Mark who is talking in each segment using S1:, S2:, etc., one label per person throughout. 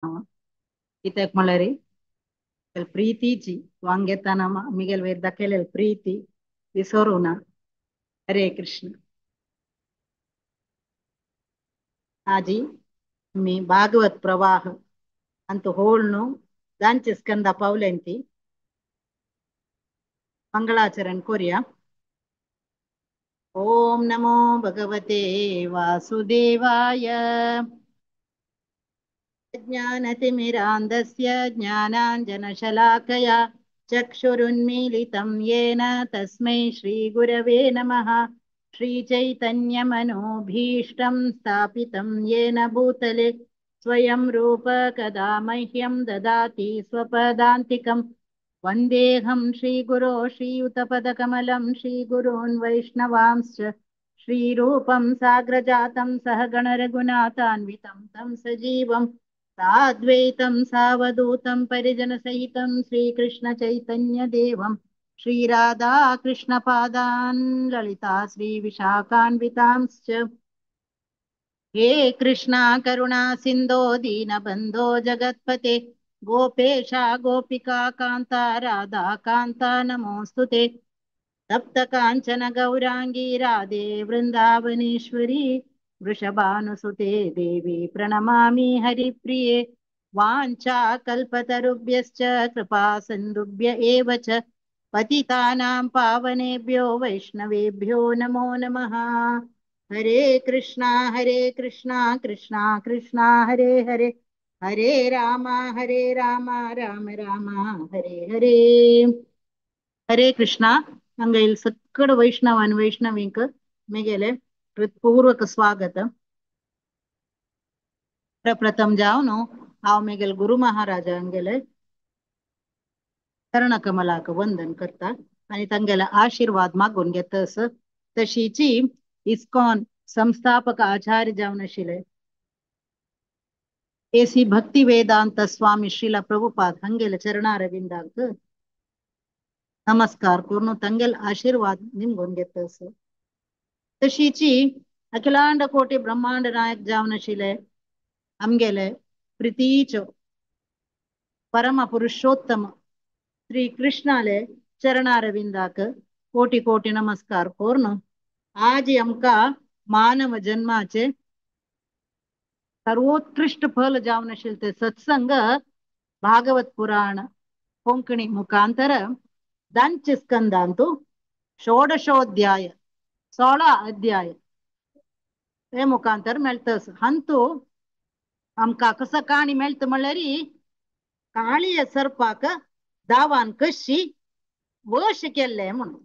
S1: कित्याक म्हळ्यार प्रीतीची वांगेताना मिगेल वयर दाखयलेली प्रीती विसरूना. हरे कृष्ण. आजी मी भागवत प्रवाह अंत होळनु दांचे स्कंद पावलेंती मंगलाचरण कोरिया. ओम नमो भगवते वासुदेवाय. ज्ञानतिमिरान्धस्य ज्ञानाञ्जनशलाकया चक्षुरुन्मीलितं येन तस्मै श्रीगुरवे नमः. श्रीचैतन्यमनोभीष्टं स्थापितं येन भूतले स्वयं रूप कदा मह्यं ददाति स्वपदान्तिकं. वन्देऽहं श्रीगुरो श्रीयुतपदकमलं श्रीगुरून् वैष्णवांश्च. श्रीरूपं साग्रजातं सहगणरघुनाथान्वितं तं सजीवं साद्वैतं सावधूतं परिजनसहितं श्रीकृष्णचैतन्यदेवं. श्रीराधाकृष्णपादान् ललिता श्रीविशाखान्वितांश्च. हे कृष्णा करुणा सिन्धो दीनबन्धो जगत्पते गोपेशा गोपिका कान्ता राधा कान्ता नमोऽस्तु ते. तप्त काञ्चन गौराङ्गी राधे वृन्दावनेश्वरी वृषभानुसुते देवी प्रणमामि हरिप्रिये. वाञ्छा कल्पतरुभ्यश्च कृपा सिन्धुभ्य एव च पतितानां पावनेभ्यो वैष्णवेभ्यो नमो नमः. हरे कृष्णा कृष्णा कृष्णा हरे हरे हरे राम राम राम हरे हरे. हरे कृष्णा. अंगैल सक्कड वैष्णव आणि वैष्णवींक मेगेले हृत्पूर्वक स्वागत. प्रथम जावनो हांव मेगेल गुरु महाराजा अंगेले चरणकमलाक वंदन करता आणि तांगेले आशीर्वाद मागून घेतस. तशीची इस्कॉन संस्थापक आचार्य जावन आशिल्ले एसी भक्ती वेदांत स्वामी श्रीला प्रभुपाद हंगेले चरणारविंदांक नमस्कार करून तांगेल आशीर्वाद निमगून घेतस. तशीची अखिलांड कोटी ब्रह्मांड नायक जावन आशिल्ले आमगेले प्रितीचो परम पुरुषोत्तम श्री कृष्णाले चरणारविंदाक कोटी कोटी नमस्कार करून आज आमकां मानव जन्माचे सर्वोत्कृष्ट फल जावन आशिल्लें ते सत्संग भागवत पुराण कोंकणी मुखांतर दांचे स्कंदांतु षोडशोध्याय 16 अध्याय हे मुखांतर मेळटस. हंतु आमकां कसो काणी मेळटा म्हणल्यार काळिया सर्पाक दावान कशी वश केल्ले म्हणून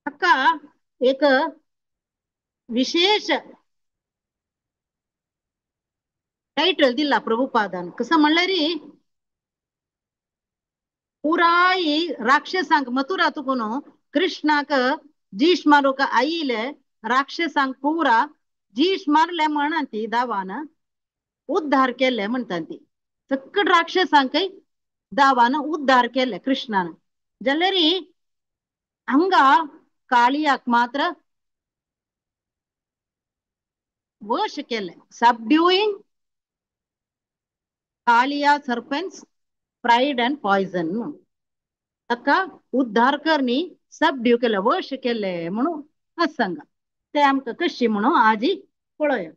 S1: हाका एक विशेष टायटल दिला प्रभुपादान. कसं म्हणल्यार पुराय राक्षसांक मथुरा तुकून कृष्णाक जीश मारूंक आयिले राक्षसांक पुरा जीश मारले म्हणा ती दावान उद्धार केले म्हणटा ती सक्कड राक्षसांकय दावान उद्धार केले कृष्णान. जाल्यार हांगा काळियाक मात्र वश केले. Subduing Kaliya serpent's pride and poison ताका उद्धार करणी सबड्यू केले वश केले म्हणून सांगा. ते आमकां कशी म्हणून आजी पळोवया.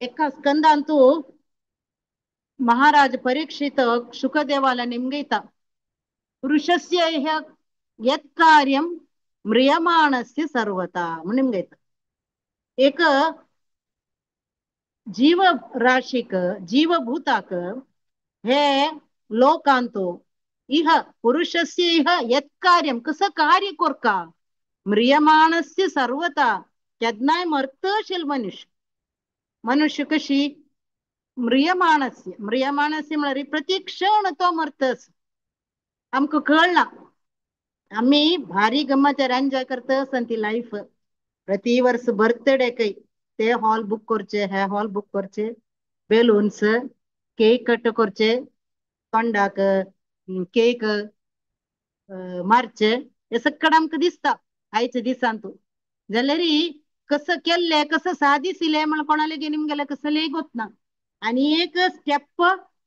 S1: एका स्कंदांतु महाराज परीक्षित शुकदेवाला निमगयता पुरुषस्य ह्य यत् कार्यं म्रियमाणस्य सर्वता म्हणून निमगयता. एक जीवराशीक जीवभूताक हे लोकांतो इह पुरुषस्य इह यत् कार्यं कसं कार्य कोरका म्रियमाणस्य सर्वता केन्नाय मरतशील मनुष्य. मनुष्य कशी म्रियमाणस्य म्रियमाणस्य म्हळ्यार प्रति क्षण तो मरतस. आमकां कळना आमी भारी गम्मत एन्जॉय करतस ती लायफ. प्रति वर्स बर्थडे ते हॉल बुक करचे हे हॉल बुक करचे बेलून्स केक कट करचे तोंडाक केक मारचे हे सगळं आमकां दिसता आयच्या दिसांतू. जाल्यार कसं केल्ले कसं साधिसिले म्हण कोणाले निमगेले कसलेय गोतना. आनी एक स्टेप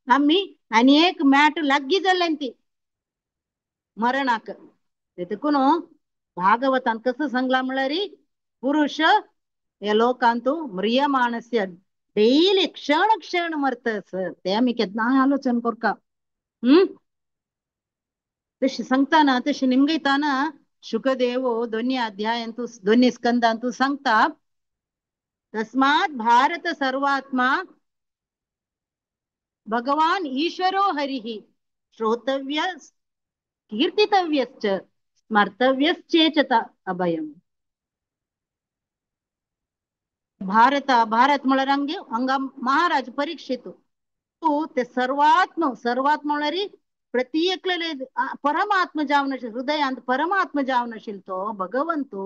S1: आमी आनी एक मॅट लागीं जाल्लें ती मरणाक. देखून भागवतान कसं सांगला म्हळ्यार पुरुष हे लोकांतु म्रियमाणस्य डेली क्षण क्षण मरतस. ते आमी केन्नाय आलोचन करका. तशी सांगताना तशी निमगयताना शुकदेव दोन्ही अध्यायांतु दोन्ही स्कंदांतु सांगता तस्मात् भारत सर्वात्मा भगवान ईश्वरो हरिः श्रोतव्य कीर्तितव्यश्च स्मर्तव्यश्चेचत अभयम्. भारत भारत म्हळ्यार हांगा महाराज परीक्षित ते सर्वात्म सर्वात्म म्हळ्यार प्रति एकलेले परमात्म जावन हृदयांत परमात्म जावन आशिल्लो तो भगवंतो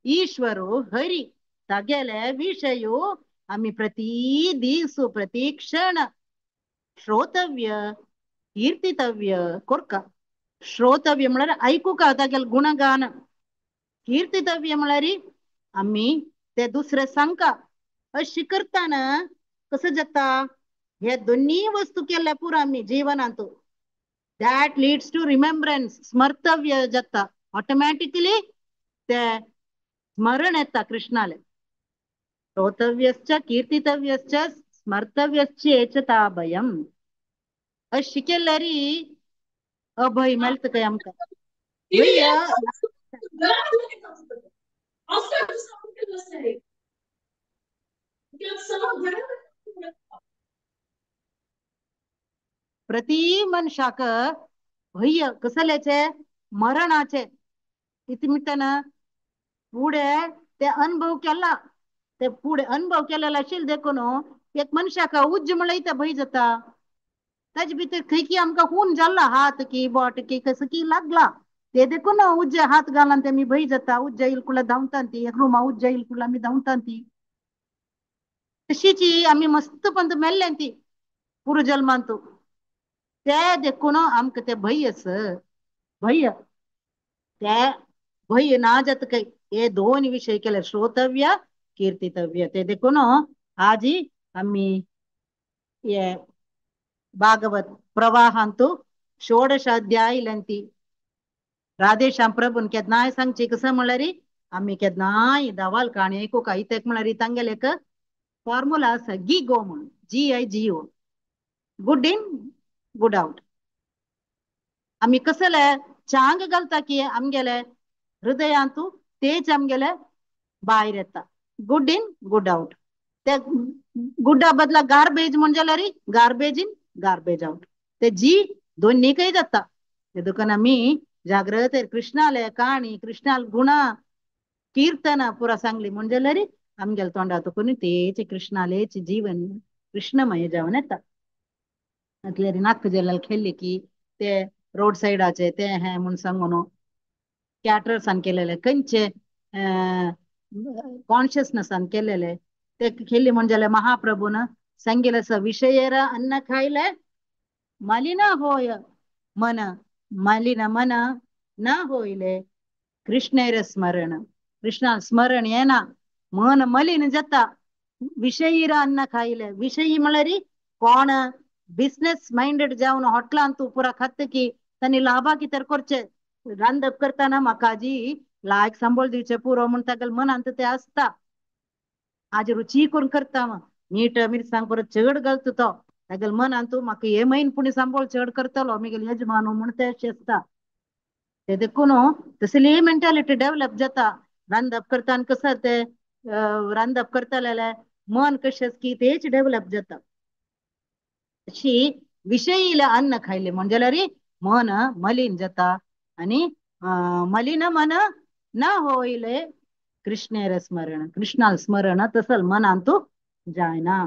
S1: ईश्वरो हरी तागेले विशयो आमी प्रति दीस प्रति क्षण श्रोतव्य कीर्तितव्य कोरका. श्रोतव्य म्हळ्यार आयकुका तागेले गुणगान. कीर्तितव्य म्हळ्यार आमी ते दुसरे सांगका. अशी करताना कसं जाता हे दोन्ही वस्तू केल्या पुरो आमी जीवनांत that leads to remembrance. स्मर्तव्य जाता ऑटोमॅटिकली ते स्मरण येता कृष्णाले. श्रोतव्यश्च कीर्तितव्यश्च स्मर्तव्यश्चेचता भयम्. अशी केल्यार अभय मेळटा काय आमकां. प्रति मनशाक भय कसल्याचे मरणाचे किती म्हणटा फुडें ते अनुभव केला ते फुडें अनुभव केलेलो आशिल्ले देखून एक मनशाक उज्ज म्हळ्यार भंय जाता. ताजे भितर खंय की आमकां खून जाला हात की बोट की कसं की लागला ते देखून उज्ज हात घालान ते आमी भंय जाता. उज्ज येईल कुडला धांवता ती एक रुमा उज्ज येईल कुडला आमी धांवता ती तशीची आमी मस्त पंत मेल्ले ती पुरो जल्मांत ते देखून आमकां ते भंय आस भंय ते भंय ना जाता काय हे दोन विशय केले श्रोतव्य कीर्तितव्य. ते देखून आजी आमी हे भागवत प्रवाहांतु षोडश अध्याय ती राधेश्याम प्रभून केन्नाय सांगची कसं म्हळ्यार आमी केन्नाय धवाल काणी आयकूंक इतेक म्हळ्यार तांगेले एक फॉर्मुला आसा गी गो म्हणून G I G O good in good out. आमी कसले चांग घालता की आमगेले हृदयांतु तेच आमगेले भायर येता गुड इन गुड आउट. ते गुडा बदला गार्बेज म्हण जाल्यार गार्बेज इन गार्बेज आउट. ते जी दोन्हीकय जाता. ते देखून आमी जागृत कृष्णाले काणी कृष्णाल गुणा कीर्तन पुरा सांगली म्हण जाल्यार आमगेले तोंडात कोणी तेच कृष्णालेच जीवन कृष्णमय जावन येता. नाक जेल्ल्यार खेळ्ळे की ते रोड सायडाचे ते हे म्हूण सांगून कॅटरर्सान केलेले खंयचे कॉन्शियसनेसान केलेले ते खेळ्ळे म्हण जाल्यार महाप्रभून सांगिल्लें आसा विशयेर अन्न खायले मलिन होय मन मलिन मन न होयले कृष्णेर स्मरण. कृष्णा स्मरण येना मन मलिन जाता. विशयीर अन्न खायले विशयी म्हळ्यार कोण बिझनेस माइंडेड जावन हॉटलांत पुरा खात की तांणी लाभा कितें करचे रांदप करतना म्हाका आजी लायक सांबळ दिवचे पुरो म्हूण तागेले मनांत ते आसता. आज रुची करून करता मीठ मिरसांग परत चड घालता तो तागेले मनांत म्हाका हे म्हयन पुणी सांबळ चड करतलो म्हगेले यजमान म्हूण ते अशें आसता. ते देखून तसली मेंटालिटी डेवलप जाता. रांदप करतना कसं ते रांदप करतले मन कशें की तेच डेवलप जाता. अशी विशयीले अन्न खायले म्हण जाल्यार मन मलिन जाता आनी मलिन मन न होयले कृष्णेर स्मरण कृष्णाल स्मरण तसल मनांतु जायना.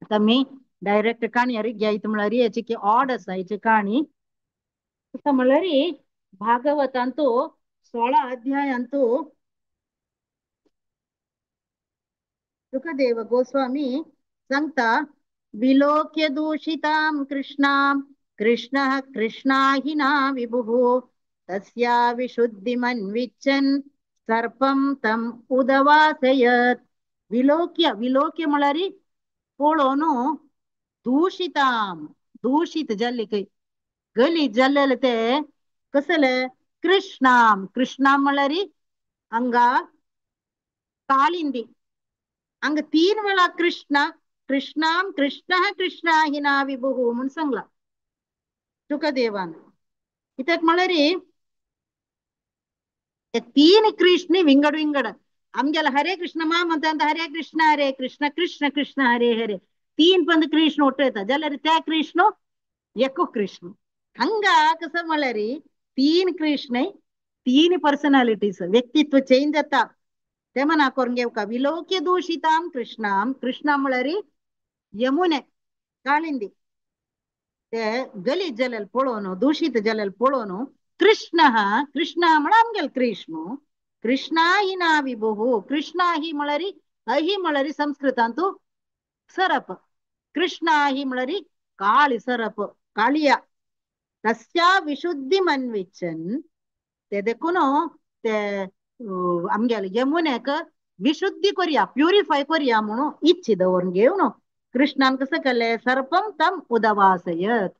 S1: आतां मी डायरेक्ट काणयार घेयत म्हळ्यार हेची की ऑड आसा हेची काणी. आतां म्हळ्यार भागवतांतु 16 अध्यायांतु सुखदेव गोस्वामी सांगता विलोक्य दूषितां कृष्णां कृष्णः कृष्णाहिना विभुः तस्या विशुद्धिमन्विच्छन् सर्पं तम् उदवासयत्. विलोक्य विलोक्य म्हळ्यार पळोवन दूषिताम दूषित जाल्ली खंय गलीज जाल्लेले ते कसले कृष्णाम कृष्णाम म्हळ्यार हांगा कालिंदी हांगा 3 वेळा कृष्ण कृष्णाम कृष्ण कृष्ण हिना विभुः म्हूण सांगला शुकदेवान. कित्याक म्हळ्यार 3 कृष्ण विंगड विंगड आमगेला हरे कृष्ण मा म्हणटा हरे कृष्ण हरे कृष्ण कृष्ण कृष्ण हरे हरे 3 पंद कृष्ण ಒಟ್ಟು येता जाल्यार त्या कृष्ण एकू कृष्ण. हंगा कसं म्हळ्यार 3 कृष्ण 3 पर्सनालिटीज व्यक्तित्व चेंज जाता. ते मना करून घेवका विलोक्य दूषिताम कृष्णाम कृष्णा म्हळ्यार यमुने काळिंदी ते गलीज जालेले पळोवन दूषित जालेले पळोवन कृष्ण कृष्ण म्हळ्यार आमगेले कृष्ण कृष्णा हि ना विभुः कृष्णा हि म्हळ्यार अहि म्हळ्यार संस्कृतांतु सरप कृष्णा हि म्हळ्यार काळी सरप काळिया तस्या विशुद्धी मन्विच्छन ते देखून ते आमगेले यमुनेक विशुद्धी करया प्युरिफाय करया म्हणून इच्छी दवरून घेवन कृष्णान कसं केलें सर्पम तम उदवासयत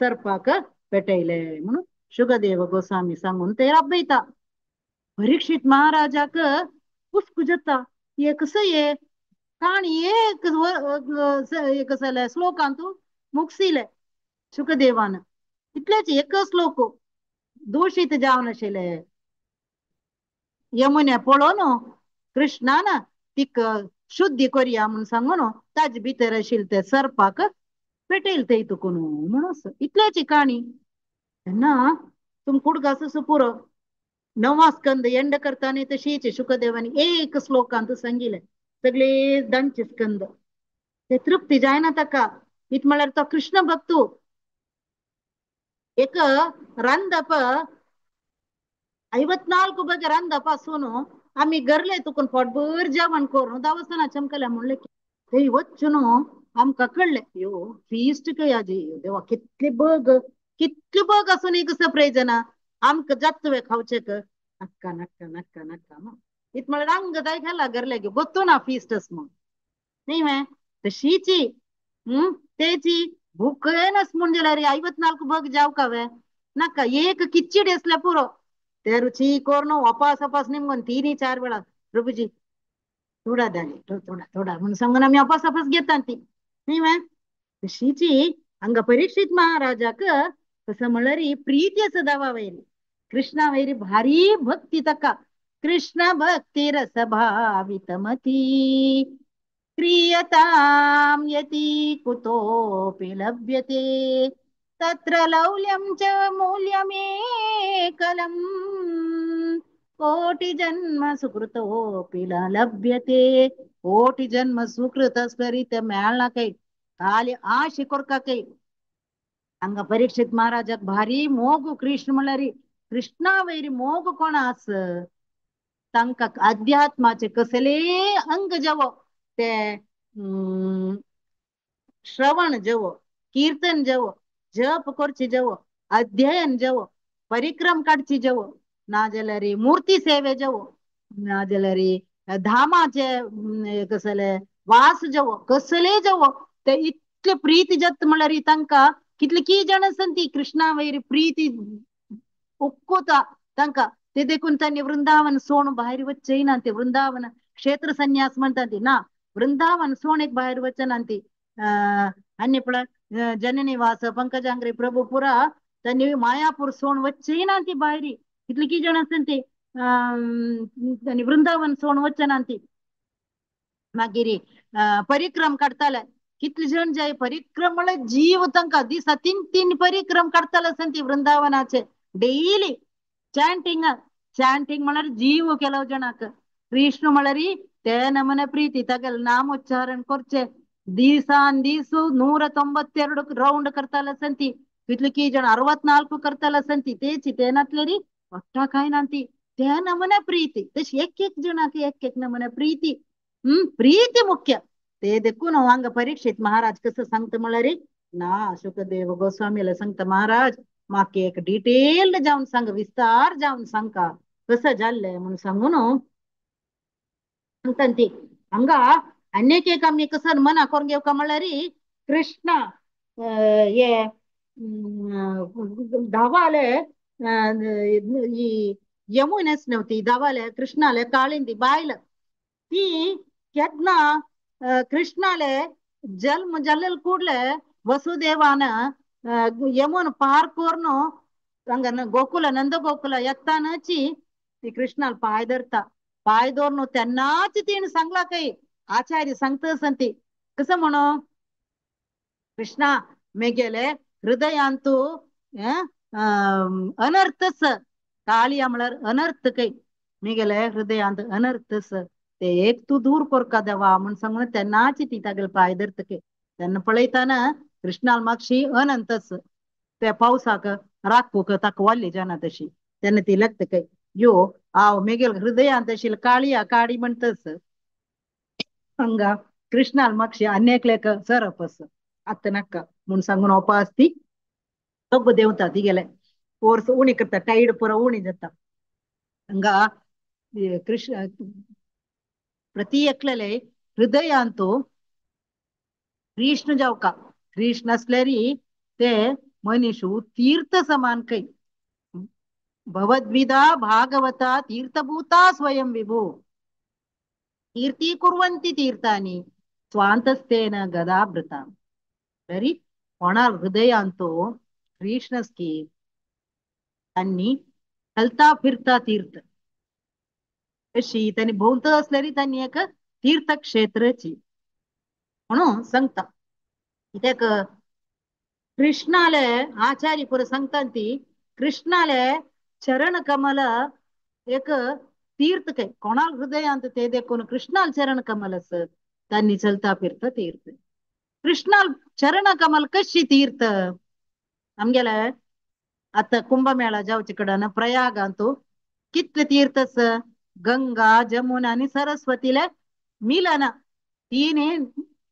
S1: सर्पाक पेटयले म्हणून शुकदेव गोस्वामी सांगून ते राबयता. परीक्षित महाराजाक पुस्कू जाता हे कसं हे काणी एक कसले श्लोकांतू मुगसिले शुकदेवान इतलेच एक श्लोक दूषित जावन आशिल्ले यमुने पळोवन कृष्णान तिका शुद्धी करया म्हूण सांगून ताजे भितर आशिल्ले ते सर्पाक पेटयले ते तुकून म्हणून इतल्याची काणी. तेन्ना तुम कुडगास पुरो 9 स्कंद एंड करताना तशीच शुकदेवानी एक श्लोकांत सांगिले सगळे 10 स्कंद ते तृप्ती जायना ताका. इत म्हळ्यार तो कृष्ण भक्तू एक रांदप 54 बगे रांदप आसून आमी गरले तुकून पोटभर जेवण करून दावसना चमकल्या म्हणले थंय वचून आमकां कळ्ळें यो फीस्ट खंय आजी देवा कितले बग कितले बग आसून कसं प्रयोजना आमकां जाता खावचेक नक्का नक्का नक्का नक्का इत म्हळ्यार अंग जाय खाला गरले गोत्तो ना फीस्टस म्हूण न्ही मे तशीची तेची भूक नस म्हूण जाल्यार 54 बग जाव कावे नाका एक किच्चिडी आसल्यार पुरो ते रुची करून वापास वापास निमगून 3-4 वेळा प्रभुजी थोडा दाली थोडा थोडा म्हणून सांगून आमी वापास वापास घेता ती न्ही मे तशीची हांगा परीक्षित महाराजाक कसं म्हळ्यार प्रीती आसा देवा वयली कृष्णा वयली भारी भक्ती ताका. कृष्ण भक्ती रस भावितमती क्रियतां यति कुतोपि लभ्यते तत्र लौल्यं च मूल्यमेकलं कोटि जन्म सुकृतोपि न लभ्यते. कोटि जन्म सुकृत स्मरित मेळना खंय खाली आशे करका खंय. हांगा परीक्षित महाराजाक भारी मोग कृष्ण म्हळ्यार कृष्णा वयरी मोग कोण आस तांकां अध्यात्माचे कसले अंग जेवो ते श्रवण जेवो कीर्तन जेवो जप करची जेवो अध्ययन जेवो परिक्रम काडची जेवो ना जाल्यार मूर्ती सेवे जेवो ना जाल्यार धामाचे कसले वास जेवो कसले जेवो ते इतले प्रीती जाता म्हळ्यार तांकां कितले की जाण आसता कृष्णा वयर प्रीती उक्कोता तांकां ते देखून तांणी वृंदावन सोण भायर वचचेय ना ते वृंदावन क्षेत्र संन्यास म्हणटा ती ना वृंदावन सोण एक भायर वचना ती. आनी पळय जननिवास पंकजांग्री प्रभु पुरा तांणी मायापूर सोण वचचेय ना ती भायर कितली की जाण आसता ती तांणी वृंदावन सोण वचना ती. मागीर परिक्रम काडटाले कितले जण जाय परिक्रम म्हळ्यार जीव तांकां दिसा 3-3 परिक्रम काडटाले आसता ती वृंदावनाचे डेली चांटिंग चांटिंग म्हळ्यार जीव ಕೆಲವು जणाक कृष्ण म्हळ्यार ते नमने प्रीती तागेले नामोच्चारण करचे दिसान दीस 192 रौंड करताले आसता कितले की जण 64 करताले आसता तेची ते नातलेरी वट्टा काय ना ती ते नमने प्रीती तशी एक एक जणाक एक एक नमने प्रीती. प्रीती मुख्य ते देखून हांगा परीक्षित महाराज कसं सांगता म्हळ्यार ना शुकदेव गोस्वामीला सांगता महाराज म्हाका एक डिटेल्ड जावन सांग विस्तार जावन सांगका कसं जाल्लें म्हणून सांगून सांगता ती. हांगा आनी एक आमी कसं मना करून घेवका म्हणल्यार कृष्ण हे धावाले यमुनेच नव्हती धावाले कृष्णाले काळिंदी बायल ती केन्ना कृष्णाले जन्म जाल्ले ಕೂಡ್ಲೆ वसुदेवान यमुन पार करून हांगा गोकुल नंद गोकुल येतानाची ती कृष्णाला पाय धरता. पाय धरून तेन्नाच तिणें सांगला काही आचार्य सांगता ती कसं म्हणू कृष्णा मेगेले हृदयांतु अनर्थस काळिया म्हळ्यार अनर्थ काही मेगेले हृदयांत अनर्थस ते एक तूं दूर करका देवा म्हूण सांगून तेन्नाच ती तागेले पाय धरता तेन्ना पळयतना कृष्णाल मागशी अनंतस त्या पावसाक राखूक ताका वाल्ली जाना तशी तेन्ना ती लागता काय यो हांव मेगेल हृदयांत आशिल्ल काळिया काळी म्हणटस हांगा कृष्णाल मागशी आनी सरपस आतां नाका म्हूण सांगून उपास ती तोग देंवता तिगेले फोर्स उणी करता टायड पुरो उणी जाता. हांगा कृष्ण प्रति एकलेले हृदयांतु कृष्ण जावका कृष्ण असल्यारी ते मनीषु तीर्थ समान कै भवद्विदा भागवता तीर्थभूता स्वयं विभू तीर्थी कुर्वन्ति तीर्थानि स्वान्तस्तेन गदाभृता. तरी कोणा हृदयांतो कृष्णस्की त्यांनी चलता फिरता तीर्थ अशी त्यांनी भोवत असल्यारी त्यांनी एक तीर्थक्षेत्रची म्हणून सांगता. कित्याक कृष्णाले आचार्य पुरो सांगता ती कृष्णाले चरण कमल एक तीर्थ काय कोणाल हृदयांत ते देखून कृष्णाल चरण कमल अस त्यांनी चलता फिरता तीर्थ. कृष्णाल चरण कमल कशी तीर्थ आमगेले आता कुंभमेळा जावचे कडेन प्रयागांतु कितले तीर्थ अस गंगा जमुना आणि सरस्वतीले मिलन तीन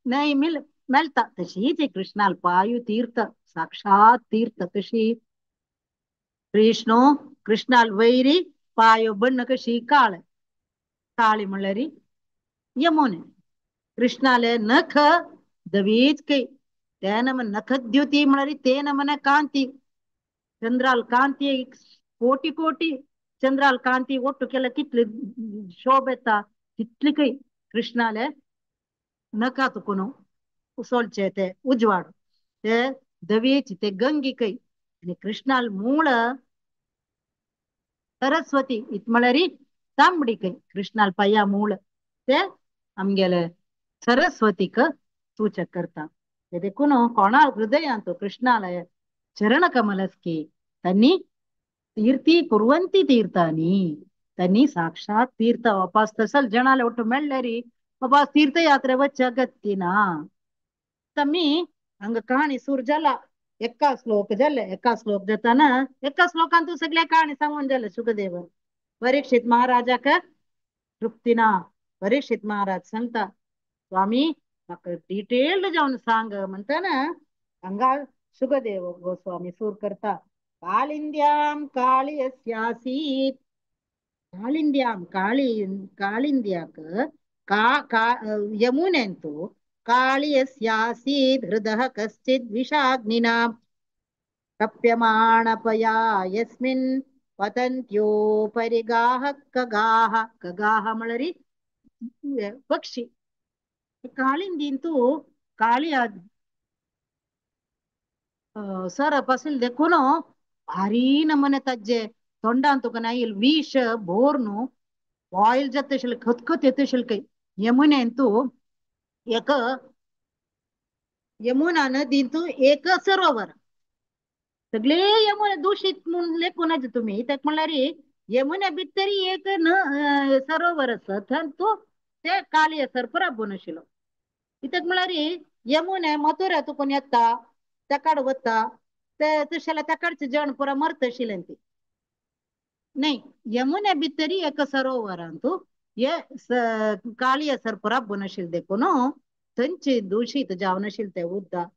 S1: नाही मिल मेळटा तशीच कृष्णाल पायु तीर्थ साक्षात तीर्थ कशी कृष्णो कृष्णाल वैरी पायो बण्ण कशी काळ काळी म्हणल्यार यमुने कृष्णाले नख दवीच कै तेन नखद्युती म्हणल्यार तेन मने कांती चंद्राल कांती कोटी कोटी चंद्राल कांती ಒಟ್ಟು केला कितली शोभ येता तितली कै कृष्णाले नखा तुकून उसोलचे ते उजवाड ते दवेची ते गंगी कै आणि कृष्णाल मूळ सरस्वती इत म्हळ्यार तांबडी कै कृष्णाल पाया मूळ ते आमगेले सरस्वतीक सूचक करता. ते देखून कोणा हृदयांत कृष्णालय चरण कमलस्की त्यांनी तीर्थी कुर्वन्ति तीर्थानि त्यांनी साक्षात तीर्थ वापस तसल जणाले ಒಟ್ಟು मेळ्ळेरी वापस तीर्थयात्रे वच्च अगत्यना. तमी हांगा कहाणी सुरू जाला एका श्लोक जाले एका श्लोक जाताना एका श्लोकांतू सगळे कहाणी सांगून जाले सुखदेव परीक्षित महाराजाक तृप्ती ना. परीक्षित महाराज सांगता स्वामी म्हाका डिटेल्ड जावन सांग म्हणटाना हांगा सुखदेव गोस्वामी सूर करता कालिंद्यां काळियस्यासीत् कालिंद्यां काळी कालिंद्याक का का यमुनेंतु काळियस्यासीत् हृदः कश्चित् विषाग्निना तप्यमाणपया यस्मिन् पतन्त्योपरिगाः खगाः खगाः म्हळ्यार पक्षी. काळिंदींतु काळी सरप आशिल्लें देखून भारी नमुने ताजे तोंडान तुका नाईल विष बोर्नु बॉयल जाता आशिल्लें खतखत येता आशिल्लें खंय. यमुनेंतु एक यमुना नदींतु एक सरोवर सगळे यमुना दूषित म्हणून लेखून तुम्ही त्याक म्हणल्यार यमुना भितरी एक न सरोवर आसा थंय तूं ते काळी सर्प राबून आशिल्लो. कित्याक म्हणल्यार यमुना मथुरा तुकून येता तेकाड वता ते तशें जाल्यार तेकाडचे जण पुरा मरता आशिल्लें ती नाही. यमुना भितरी एक सरोवरांतु हे काळी सर्प राबून आशिल्लें देखून थंयचे दूषित जावन आशिल्लें तें उदक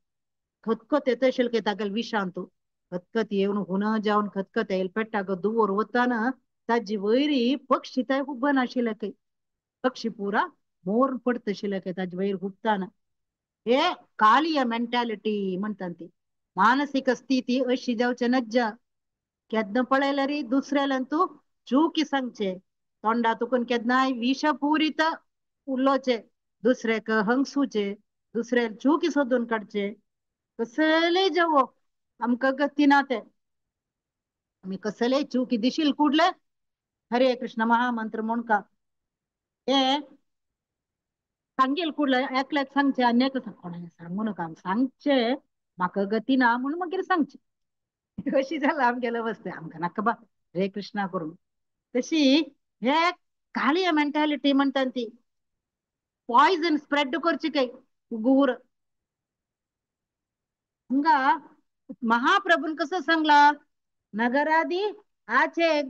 S1: खतखत येता आशिल्लें खंय तागेले विशांतु खतखत येवन हुन जावन खतखत येयले पेट्टा दुवोर वताना ताजी वयरी पक्षी थंय उबन आशिल्ले खंय पक्षी पुरा मोर पडतशिल्लें काय ताजे वयर हुपताना. हे कालिया मेंटॅलिटी म्हणटात ती मानसीक स्थिती अशी जावचे नज्जा. केन्ना पळयल्यार दुसऱ्याल्यान तूं चुकी सांगचे, तोंडा तुकून केन्नाय विषपूरित उलोवचे, दुसऱ्याक हंगसूचे, दुसऱ्याक चुकी सोदून काडचे. कसलेय जावो आमकां गती ना ते आमी कसलेय चुकी दिशील कुडले हरे कृष्ण महामंत्र म्हणका हे सांगेल कुडले एकल्याक सांगचे आनी एकल्याक कोणाक सांगू नाका, सांगचे म्हाका गती ना म्हणून मागीर सांगचे. अशी जाला आमगेले वस्ते आमकां नाका बा हरे कृष्णा करून. तशी हे कालिया मेंटॅलिटी म्हणटा ती पॉयझन स्प्रेड करची काय गुर. हांगा महाप्रभून कसं सांगला नगरादी आचे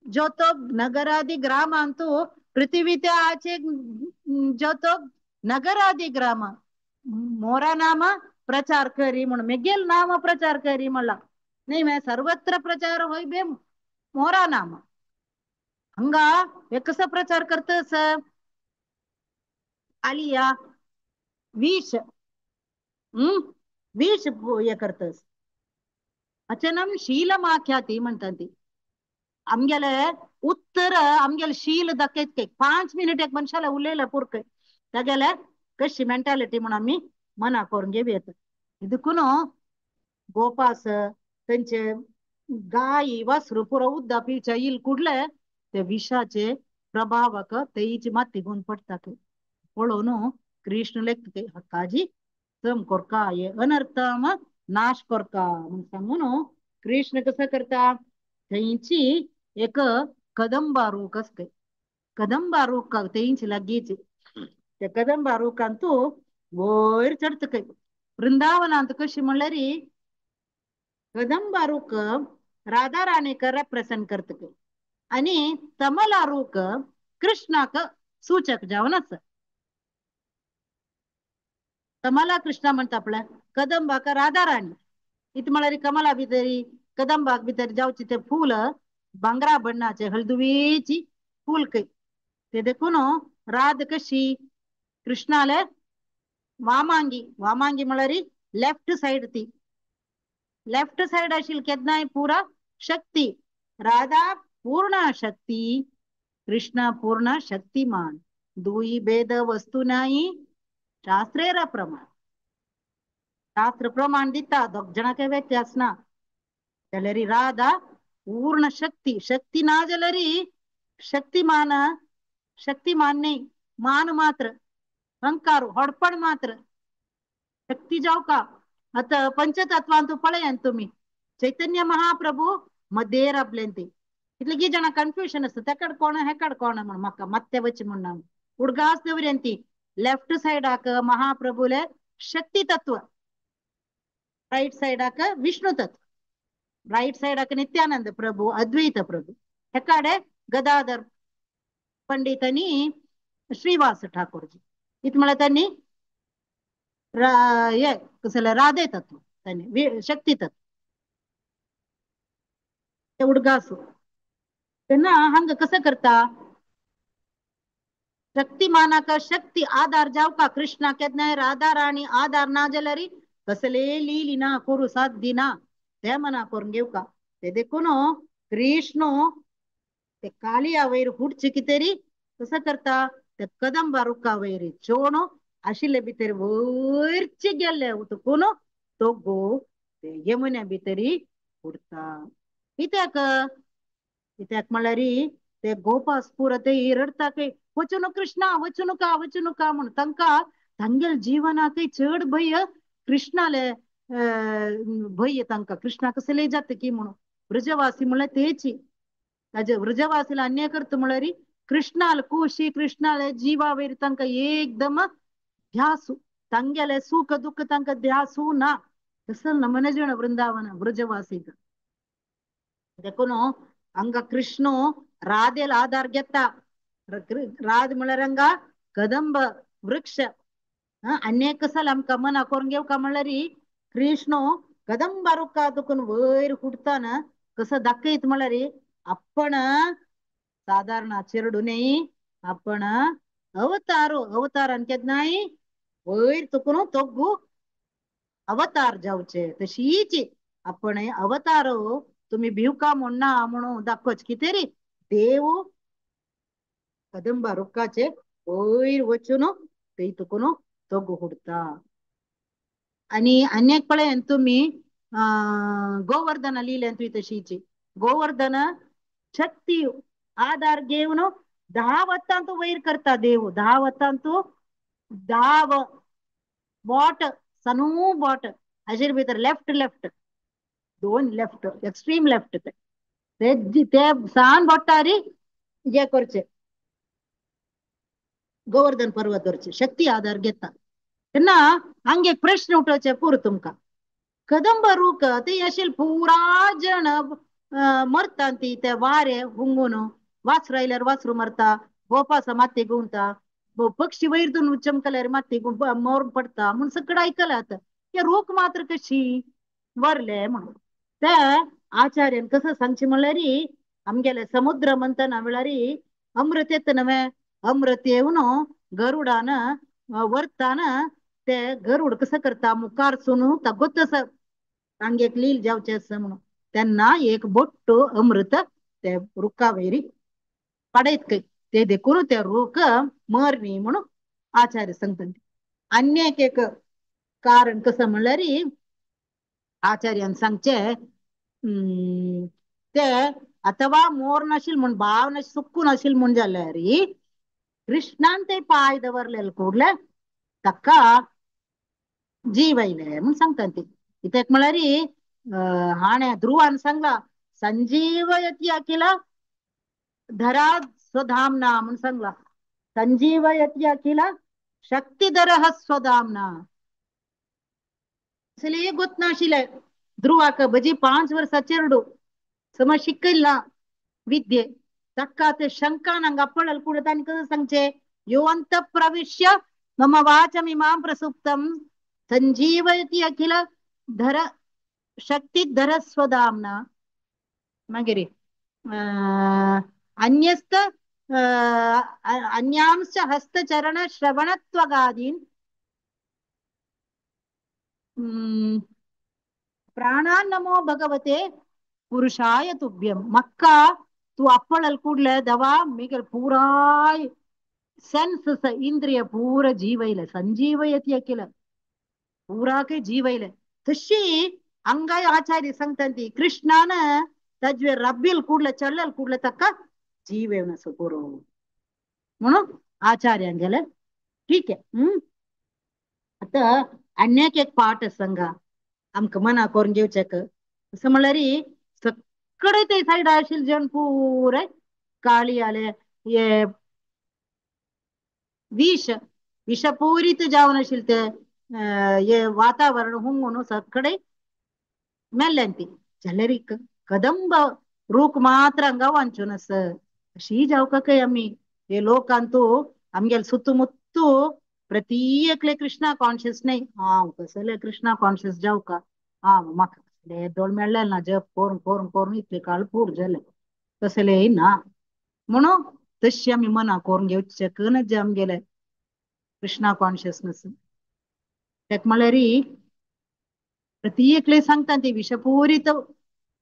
S1: जो तो नगरादी ग्रामांतु पृथ्वी ते आचे जो तो नगरादी ग्राम मोरा नाम प्रचार करी म्हणून मेगेल नाम प्रचार करी म्हणला नाही, मैं सर्वत्र प्रचार होय बे मोरा नाम. हंगा हे कसं प्रचार करतस आलिया विष विष हे करतस. अचनम शीलमाख्याती म्हणतात ती आमगेले उत्तर आमगेले शील दाखयत 5 मिनिट एक मनशाला उलयला पुरकय तागेले कशी मेंटॅलिटी म्हणून आमी मना करून घेवयेत. देखून गोपास तेंचे गायी वासरू पुरो उद्दा पिवच्या येईल कुडले ते विषाचे प्रभावाक तेची माती घेवन पडटा. पळोवन कृष्ण लेखता हक्काजी सम कोरका हे अनर्थम नाश कोरका म्हणून सांगून कृष्ण कसं करता थंयची एक कदंबा रूख असते, कदंबा रूख तेंची लागींच त्या कदंबा रुखान तूं वयर चडटा खंय. वृंदावनांत कशी म्हणल्यार कदंबा रूख राधा राणीक रेप्रेसेंट करता खंय आनी तमला रूख कृष्णाक सूचक जावन आसा. कमला कृष्णा म्हणटा आपल्या कदंबाक राधा राणी इत म्हळ्यार कमला भितरी कदंबाक भितर जावचे ते फूल भांगरा बण्णाचे हळदुवीची फूल खंय ते देखून राध कशी कृष्णाले वामांगी, वामांगी म्हळ्यार लेफ्ट सायड, ती लेफ्ट सायड आशिल्ली केन्नाय पुरा शक्ती, राधा पूर्ण शक्ती कृष्ण पूर्ण शक्तिमान, दुई भेद वस्तू नाही शास्त्रेरा प्रमाण. शास्त्र प्रमाण दिता दोग जाणांक व्यत्यास ना. जाल्यार राधा पूर्ण शक्ती, शक्ती ना जाल्यार शक्तिमान, शक्तिमान न्ही मान मात्र, अहंकार होडपण मात्र, शक्ती जावं का. आतां पंचतत्वांत पळयात तुमी चैतन्य महाप्रभू मदेर राबले ते इतले जाणां कन्फ्युजन आसता तेकड कोण हेकड कोण म्हण म्हाका मत्ते वच म्हण उडगास दवरयात ती लेफ्ट सायडाक महाप्रभूले शक्ती तत्व, राईट सायडाक विष्णु तत्व, राईट सायडाक नित्यानंद प्रभू अद्वैत प्रभू, हेकाडे गदाधर पंडित आनी श्रीवास ठाकूरजी. इत म्हळ्यार त्यांनी हे कसले राधे तत्व, त्यांनी शक्ती तत्व ते उडगासू. तेन्ना हांगा कसं करता शक्तिमानाक शक्ती आधार जावका कृष्णा केन्नाय राधा राणी आधार ना जाल्यार कसले लिली ना करू साथ दिना ते मना करून घेवका. ते देखून कृष्ण ते कालिया वयर हुडचे कितेरी कसं करता ते कदंबा रुखा वयर चोण आशिल्ले भितर वयरचे गेल्ले उतकून तो गो ते यमुन्या भितरी उडता. कित्याक कित्याक म्हणल्यार ते गोपास पुरा ते रडटा की वचू न्हू कृष्णा वचू नका वचू नका म्हूण. तांकां तांगेले जिवनाकय चड भंय कृष्णाले भंय तांकां कृष्णा कसले जाता की म्हणून. वृजवासी म्हणल्यार तेची ताजे वृजवासीला अन्याय करता म्हणल्यार कृष्णाल कुशी कृष्णाले जिवा वयर तांकां एकदम ध्यासू, तांगेले सुख दुःख तांकां ध्यासू ना. तसं नमन वृंदावन वृजवासीक. देखून हांगा कृष्ण राधेल आधार घेता. राध म्हळ्यार हांगा कदंब वृक्ष. आनी कसल आमकां मना करून घेवका म्हणल्यार कृष्ण कदंब रुखा दुखून वयर हुडताना कसं दाखयत म्हणल्यार आपण साधारण चेरडू न्ही, आपण अवतारो अवतारान केन्नाय वयर तुका न्हू तोग्गू अवतार जावचे तशीच आपण अवतारो तुम्ही भिवका म्हण ना म्हणून दाखोवच कितें रे देव कदंबा रुखाचे वयर वचून ते तुका न्हू तोग्गू हुडता. आणि अन्यक पळय तुमी गोवर्धन लिहिलें तुवें तशीच गोवर्धन शक्ती आधार घेवन 10 वतांतू वयर करता देव 10 वतांतू 10 बोट सनू बोट हाजेर भितर left left 2 left extreme left ते ते सान बोटारी हे करचे गोवर्धन पर्वत धरचे शक्ती आधार घेता. तेन्ना हांगे एक प्रश्न उठोवचे पुरो तुमकां कदंब रूख ते अशे पुरा जण मरता ती ते वारे हुंगून वासरू आयल्यार वासरू मरता गोपासा माती गुंवता पक्षी वयर चमकल्यार माती मरून पडटा म्हूण सगळें आयकलां आतां ते रूख मात्र कशी वरले म्हणून ते आचार्यान कसं सांगचें म्हणल्यार आमगेले समुद्र मंथना वेळार अमृत येता नवे अमृत येवन गरुडान व्हरताना ते गरुड कसं करता मुखार सून तागोत आसा तांगेक लील जावचें आसा म्हणून तेन्ना एक बोट्टो अमृत ते रुखा वयर पडयत खंय ते देखून ते रूख मरणी म्हणून आचार्य सांगता. आन्येक एक कारण कसं म्हणल्यार आचार्यान सांगचे ते अथवा मोर नाशील म्हूण भाव नाशील सुक्कू नाशील म्हूण जाल्यार कृष्णान ते पाय दवरलेले ಕೂಡಲೇ तक्का जीव आयले म्हूण सांगता ती. कित्याक म्हळ्यार हाणें ध्रुवान सांगला संजीवयती अखिल धरा स्वधाम्ना म्हूण सांगला संजीवयती अखिल शक्तिधरः स्वधाम्ना. असले गोत नाशिल्लें ध्रुवाक भजी 5 वर्सां चेरडू समज शिकयला विद्ये ताका ते शंकान हांगा पडल कुडें तांणी कसं सांगचें यो अंत प्रविश्य मम वाचमिमां प्रसुप्तं संजीवयति अखिल धर शक्तिधर स्वधाम्ना. मागीर अन्यस्त अन्यांश्च हस्तचरण श्रवणत्वगादीन् प्राणान् नमो भगवते पुरुषाय तुभ्यं. मक्का तू अप्पळल ಕೂಡಲೇ ದವಾ ಮಿಗಲ್ ಪೂರಾಯ್ सेन्स इंद्रिय पूरा जीवयले संजीवयती अखिल पूराकय जीवयले तशी हंगाय आचार्य सांगता ती कृष्णान तजवे रब्बील ಕೂಡಲೇ चडल ಕೂಡಲೇ तक्का जीव येवन पुरो म्हणून आचार्यांगेले ठीक आहे. आतां आन्यक एक पाठ सांगा आमकां मना करून घेवचेक असं म्हणल्यार सगळे ते सायड आशिल्ले जण पुराय काळी आले हे विष विषपूरित जावन आशिल्ले ते हे वातावरण हुंगून सगळे मेल्ले जाल्यार कदंब रूख मात्र हांगा वांचून आसा अशी जावका काय आमी हे लोकांतू आमगेले सुत्तुमुत्तू प्रत्येकले कृष्णा कॉन्शियस न्हय हांव कसले कृष्णा कॉन्शियस जावका हांव म्हाका कसले दोळ मेळ्ळे ना जप करून करून करून इतले काळ पूर जाले कसले ना म्हणून तशी आमी मना करून घेवचे शकना जे आमगेले कृष्णा कॉन्शियसनेस. ताका म्हळ्यार प्रत्येकले सांगता ती विषपूरित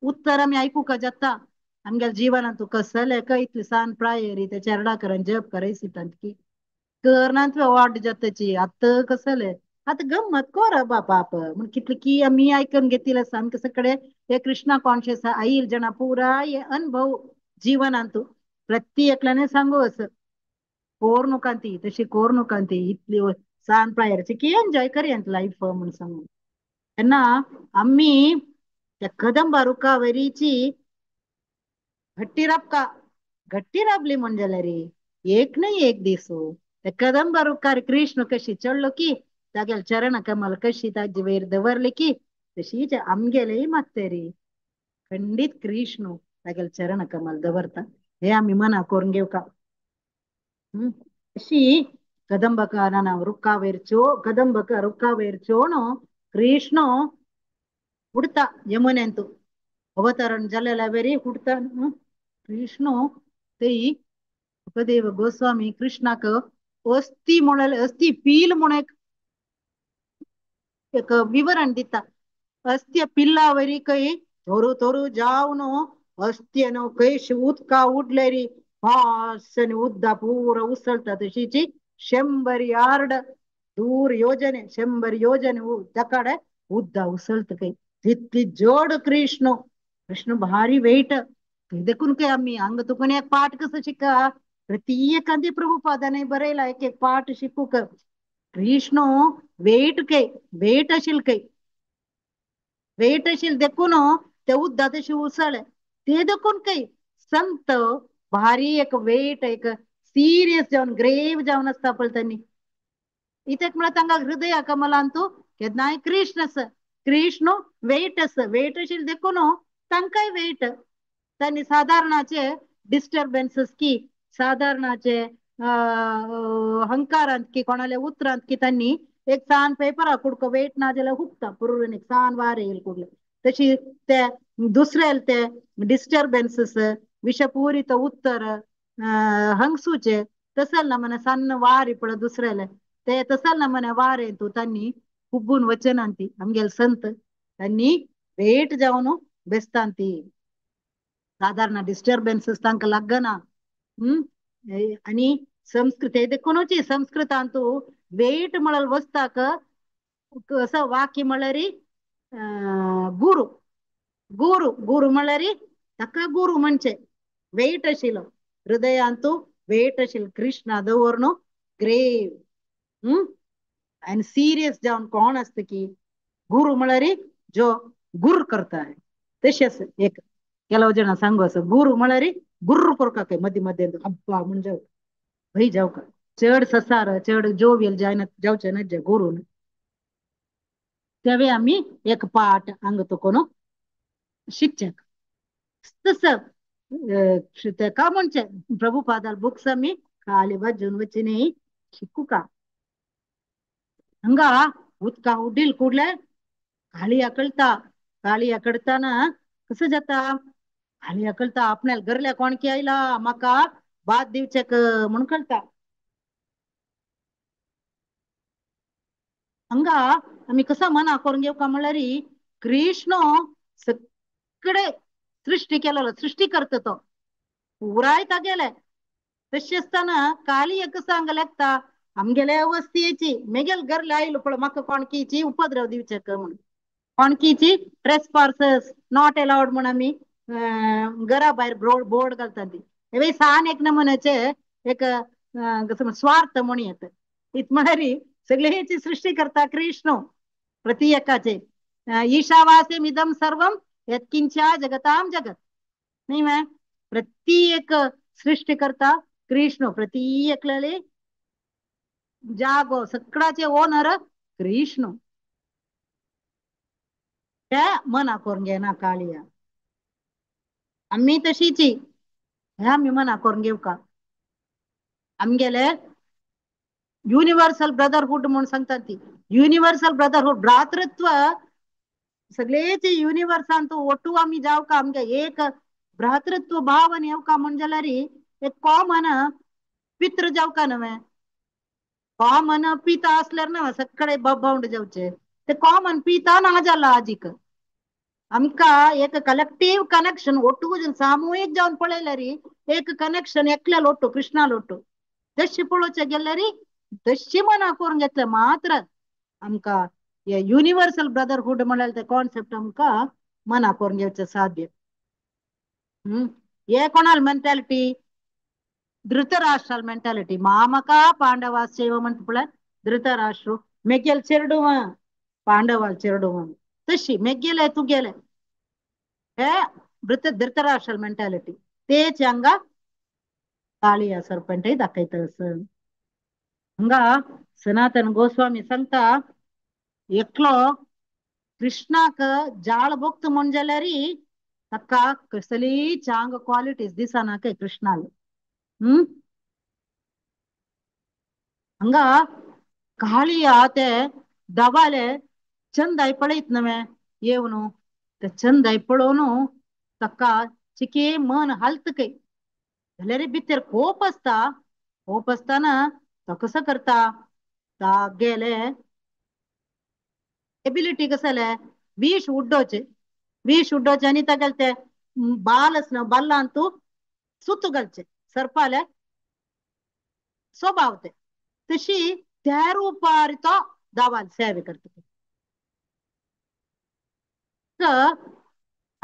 S1: उत्तर आमी आयकूंक जाता आमगेल्या जिवनांत कसले काय इतले सान प्रायरी ते चेरडा करन जप करायची की करनात वाट जाताची आतां कसले आतां गम्मत कोर बाप म्हण कितले की आमी आयकून घेतिल्लें आसा आमकां सगळे हे कृष्णा कॉन्शियस आईल जना पुराय अनुभव जिवनांत प्रत्येकल्याने सांगू असं कोर नुकांती तशी कोर नुकांती इतली सान प्रायरची की एन्जॉय करया लायफ म्हणून सांगू. तेन्ना आमी त्या कदंबा रुखा वरीची घट्टी राबका घट्टी राबली म्हण जाल्यार एक न्हय एक दीस त्या कदंबा रुखार कृष्ण कशी चडलो की तागेले चरण कमल कशी ताजे वयर दवरले की तशीच आमगेलेय मात्तरी खंडीत कृष्ण तागेले चरण कमल दवरता हे आमी मना करून घेवका. अशी कदंबका रुखा वयर चो कदंबक रुखा वयर चोण कृष्ण उडता यमुनेंतु अवतरण जालेल्या वेरी उडता कृष्ण ते सुखदेव गोस्वामी कृष्णाक अस्थी म्हणले अस्थी पील म्हणून एक विवरण दिता. अस्त्य पिल्लावरी काही थोरू थोरू जावन अस्त्यनो कैश उदका उडलेरी फासनी उद्दा पूरा उसळता तशीची 100 यार्ड दूर योजने 100 योजने तकाडे उद्दा उसळत काही तितली जोड कृष्ण. कृष्ण भारी वेट देखून काय आम्ही अंग तुकून एक पाठ कसं शिका प्रत्येकांदी प्रभुपादाने बरयला एक एक पाठ शिकू का. कृष्ण वेट काय वेट अशील काय वेट अशील देखून ते उद्दा तशी उसळले ते देखून काही संत भारी एक वेट एक सिरियस जावन ग्रेव जावन आसता पळय त्यांनी. इतक म्हळ्यार तांकां हृदय कमलांतू केन्नाय कृष्ण आसा कृष्ण वेट आसा वेट अशील देखून तांकांय वेट. त्यांनी साधारणाचे डिस्टर्बन्सीस की साधारणाचे हंकारांत की कोणाले उतरांत की त्यांनी एक सान पेपरा कुडको वेट ना जाल्यार हुपता पुरून एक सान वारें येयल कुडले तशी ते दुसऱ्याले ते डिस्टर्बन्सीस विषपूरित उत्तर हंगसूचे तसल ना म्हणे सन्न वारी पळ दुसऱ्याले ते तसल ना म्हणे वारे तू त्यांनी हुब्बून वचनांती आमगेले संत त्यांनी वेट जावन बेसतांती. साधारण डिस्टर्बन्सीस तांकां लागना. आणि संस्कृत देखूनच संस्कृतांतू वेट म्हणल वस्ताक असं वाक्य म्हळ्यार गुरु गुरु गुरु म्हळ्यार ताका गुरु म्हणजे वेट आशिल्लो हृदयांतू वेट आशिल्लो कृष्ण दवरून ग्रेव आनी सिरियस जावन कोण आसता की गुरु म्हळ्यार जो गुर करता तशेंच एक ಕೆಲವು ಜನ सांगू असं गुरु म्हळ्यार गुर्र करका काय मध्ये मध्ये अब्बा म्हण जाव भई जाव का चड ससार चड जोवियल जायना जावचे ना जे गुरून तेवे आमी एक पाठ हांगा तुकोन शिकचे. तस का म्हणचे प्रभुपादाल बुक्स आमी खाली बाजून वचीनी शिकू का. हांगा उदका उडील कुडले काळी आकळता काळी आकडताना कसं जाता काळी आकळता आपल्याला गरल्या कोणकी आयला माका बाद दिवचेक म्हणून कळता. हांगा आमी कसा मना करून घेवका म्हणल्यार कृष्ण सगळे सृष्टी केलेलो सृष्टी करता तो पुराय तागेले. तशें आसतना काली एक सांग लागता आमगेले अवस्थेची मेगेल गरले आयलो पळय म्हाका कोणकीची उपद्रव दिवचेक म्हणून कोणकीची ट्रेसपार्सस not allowed म्हूण आमी घरा भायर बोर्ड घालता ती हे सान एक नमुन्याचे एक स्वार्थ म्हूण येता. इत म्हळ्यार सगळेची सृष्टी करता कृष्ण प्रत्येकाचे. ईशावास्यम इदम सर्वम यत्किंचा जगताम जगत नाही मॅ प्रत्येक सृष्टी करता कृष्ण प्रत्येकले जागो सगळ्याचे ओनर कृष्ण. त्या मना करून घेना काळिया आमी तशीची हे आमी मना करून घेवका. आमगेले युनिव्हर्सल ब्रदरहूड म्हणून सांगतात ती युनिव्हर्सल ब्रदरहूड भ्रातृत्व सगळेच युनिव्हर्सांत ಒಟ್ಟು आमी जावका आमगे एक भ्रातृत्व भावन येवका म्हण जाल्यार एक कॉमन पित्र जावका नव्हे कॉमन पिता असल्यार नव्हे सगळे बाउंड जावचे ते कॉमन पिता ना जाला आजीक. आमकां एक कलेक्टिव्ह कनेक्शन ಒಟ್ಟು सामूहिक जावन पळयल्यार एक कनेक्शन एकल्या लोटू कृष्णा लोटू तशी पळोवचे गेल्यार तशी मना करून घेतले मात्र आमकां युनिव्हर्सल ब्रदरहूड म्हळ्यार ते कॉन्सेप्ट आमकां मना करून घेवचें साध्य. हे कोणाल मेंटॅलिटी धृतराष्ट्राल मेंटॅलिटी मामका पांडवाश्चैव म्हणटा पळय धृतराष्ट्र मेगेल चेरडुव पांडवाल चेरडुव तशी मेगेले तुगेले हे धृतराष्ट्राल मेंटॅलिटी तेच हांगा काळिया सरपंटय दाखयता. हांगा सनातन गोस्वामी सांगता एकलो कृष्णाक जाळ भोक्त म्हण जाल्यार ताका कसली चांग क्वालिटीज दिसना काय कृष्णाल. हांगा काळिया ते दवाले चंदाय पळयत नव्हे येवन ते चंदाय पळोवन ताका चिके मन हालत काय जाल्यार भितर कोप आसता. कोप आसतना तो कसो करता तागेले एबिलिटी कसं जालें विष उड्डोचे विष उड्डोचे आनी तागेले ते बाल आसना बाल्लान तूं सुत घालचे सर्पाले स्वभाव ते तशी त्या रुपार तो दावाल सेवे करता.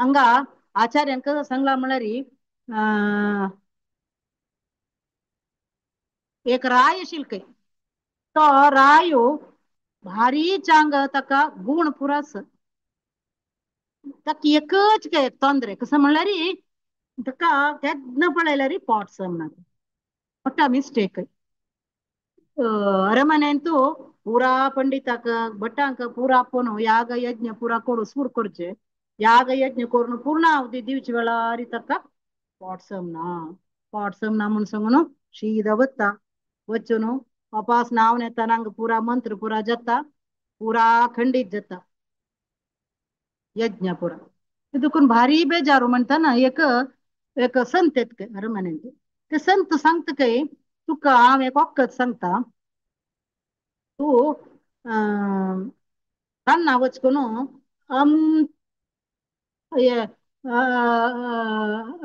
S1: हांगा आचार्यान कसं सांगला म्हणल्यार एक राय आशिल्लो खंय तो रायो भारी चांग ताका गुण पुरास ताका एकच काय तोंदरे कसं म्हणल्यार ताका केन्ना पळयल्यार पोट समना मोठा मिस्टेक. अरमनेंतु पुरा पंडिताक भटांक पुरा आपोवन याग यज्ञ पुरा करून सूर करचे याग यज्ञ करून पूर्ण अवधी दिवचे वेळार ताका पोट समना पोट समना म्हूण सांगून शीदा वता वचून अपास नाव येता नांग पुरा मंत्र पुरा जाता पुरा खंडीत जाता यज्ञ पुरा. तितून भारी बेजारू म्हणटा ना एक एक संत येत अरमनेंत ते संत सांगता काय तुका हांव एक वखद सांगता तूं रान्ना वच करून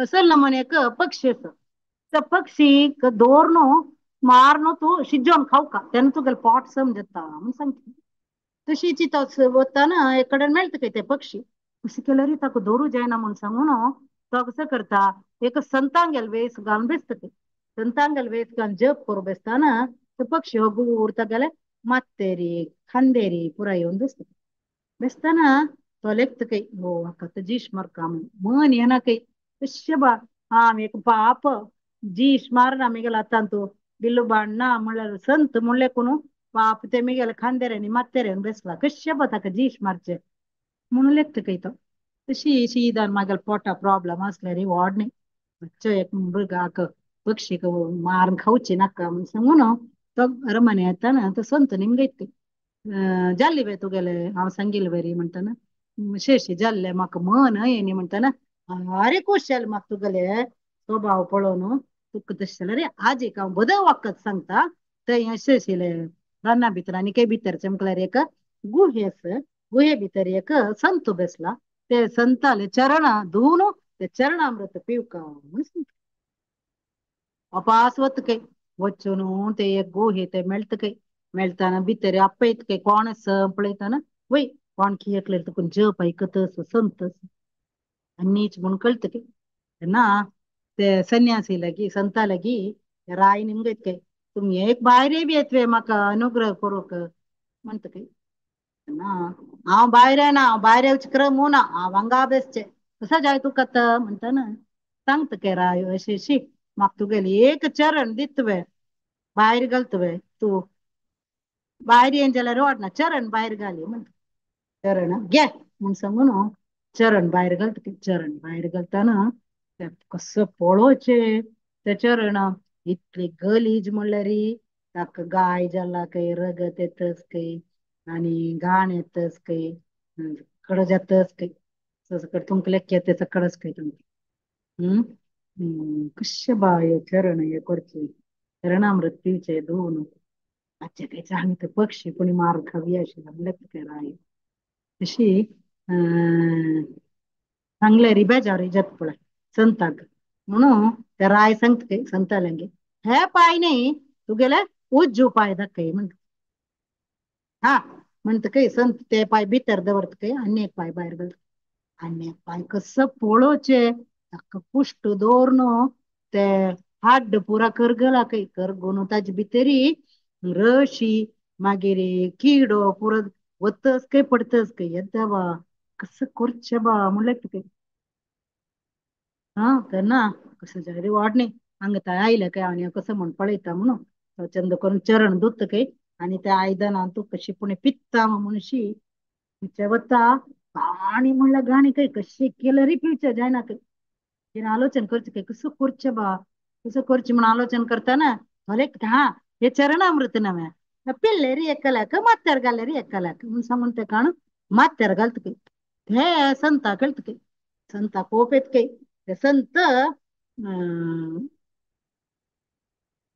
S1: असल ना म्हण एक पक्षी आसा त्या पक्षीक दवरून मारून तूं शिजोवन खावका तेन्ना तुगेलें पोट समजता म्हूण सांगता. तशी चिंतप वतना एक कडेन मेळटा खंय ते पक्षी अशें केल्यार ताका दवरूं जायना म्हूण सांगून तो कसो करता एक संतांगेल वेस घालून बेसता ते संतांगेल वेस घालून जप करूं बेसतना तो पक्षी हो गुर तागेले मात्तेरी खांदेरी पुराय येवन बेसता बेसतना तो लेखता खंय हो हाका आतां जीश मारका म्हूण मन येना खंय कशें बा हांव एक पाप जीश मारना मिगेल्या हातान तूं बिल्लू बाण ना म्हणल्यार संत म्हणलें कोणू पाप ते मिगेले खांदेऱ्यांनी मात्तेऱ्यान बेसला कशें बा ताका जीश मारचें म्हणून लेखता खंय तो. तशी शीदान मागेले पोटा प्रॉब्लम आसल्यार व्हड न्ही मातशें एक मृगाक पक्षीक मारून खावचें नाका म्हूण सांगून तो अरमने येताना तो संत निमगयता जाल्ली बे तुगेले हांव सांगिल्लें बरी म्हणटना शेशी जाल्ले म्हाका मन येनी म्हणटना भारी खूश जालें म्हाका तुगेले स्वभाव पळोवन तुका तशें जाल्यार आजेक हांव बदल वखद सांगता थंय अशें आशिल्लें राना भितर आनी खंय भितर चमकल्यार एक गुहे आसा गुहे भितर एक संत बेसला ते संताले चरण धुवन ते चरणामृत पिवका म्हूण सांगता. अपास वता खंय वचून ते एक गुहे ते मेळटा खंय मेळटाना भितर आपयता खंय कोण आसा पळयतना वय कोण एकले तुका जप आयकत संत आनी म्हूण कळटा खंय तेन्ना ते संन्यासी लागी संता लागी राय निमगयत खंय तुमी एक भायरे बी येतवे म्हाका अनुग्रह करूंक म्हणटा खंय. तेन्ना हांव भायर येना हांव भायर येवचें क्रम ना हांव हांगा बेसचें कसो जाय तुका आतां म्हणटना सांगता खंय राय अशें शी म्हाका तुगेलें एक चरण दितवे भायर घालतवे तूं भायर येन जाल्यार वाडना चरण भायर घाली म्हणटा चरण घे म्हूण सांगून चरण भायर घालता चरण भायर घालतना ते कसो पळोवचें ते चरण इतली गलीज म्हणल्यार ताका गाय जाला खंय रगत येतच खंय आनी घाण येतच खंय कडज जातच खंय सगळं तुमकां लेख येता कडच खंय तुमकां कशें बा हे चरण हे करचें चरणामृत पिवचें धुवन आजचे ते सांगता पक्षी कोणी मार खावी आशिल्लो म्हणल्यार तुका राय तशी सांगले री बेजार जाता पळय संताक म्हणून ते राय सांगता खंय संताल्यांगे हे पांय न्ही तुगेले उज्जू पांय दाखय म्हणटा हा म्हणटा खंय संत ते पांय भितर दवरता खंय आनी एक पांय भायर घालता आनी एक पांय कसो पळोवचें ताका कुश्ट दवरून ते हाड पुरा करगला खंय करगून ताजे भितरी रशी मागीर किडो पुरो वतच खंय पडतच खंय येता बा कसो करचें बा म्हणलें तुका हा तेन्ना कसं जाय रे वाड न्ही हांगा थंय आयलें काय आनी कसो म्हण पळयता म्हणून तो चंद करून चरण धुता खंय आनी त्या आयदनान तूं कशी पुणे पित्ता म्हणशी पिवचें वता गाणी म्हणल्यार गाणी खंय कशें केल्यार पिवचें जायना खंय कितें आलोचन करचें खंय कसो करचें बा कसो करचें म्हूण आलोचन करतना भले हा हे चरणामृत नव्हे पिल्लेरी एकल्याक माथ्यार घालेरी एकल्याक म्हूण सांगून ते काण माथ्यार घालता खंय हे संता कळटा खंय संता कोप येता खंय ते संत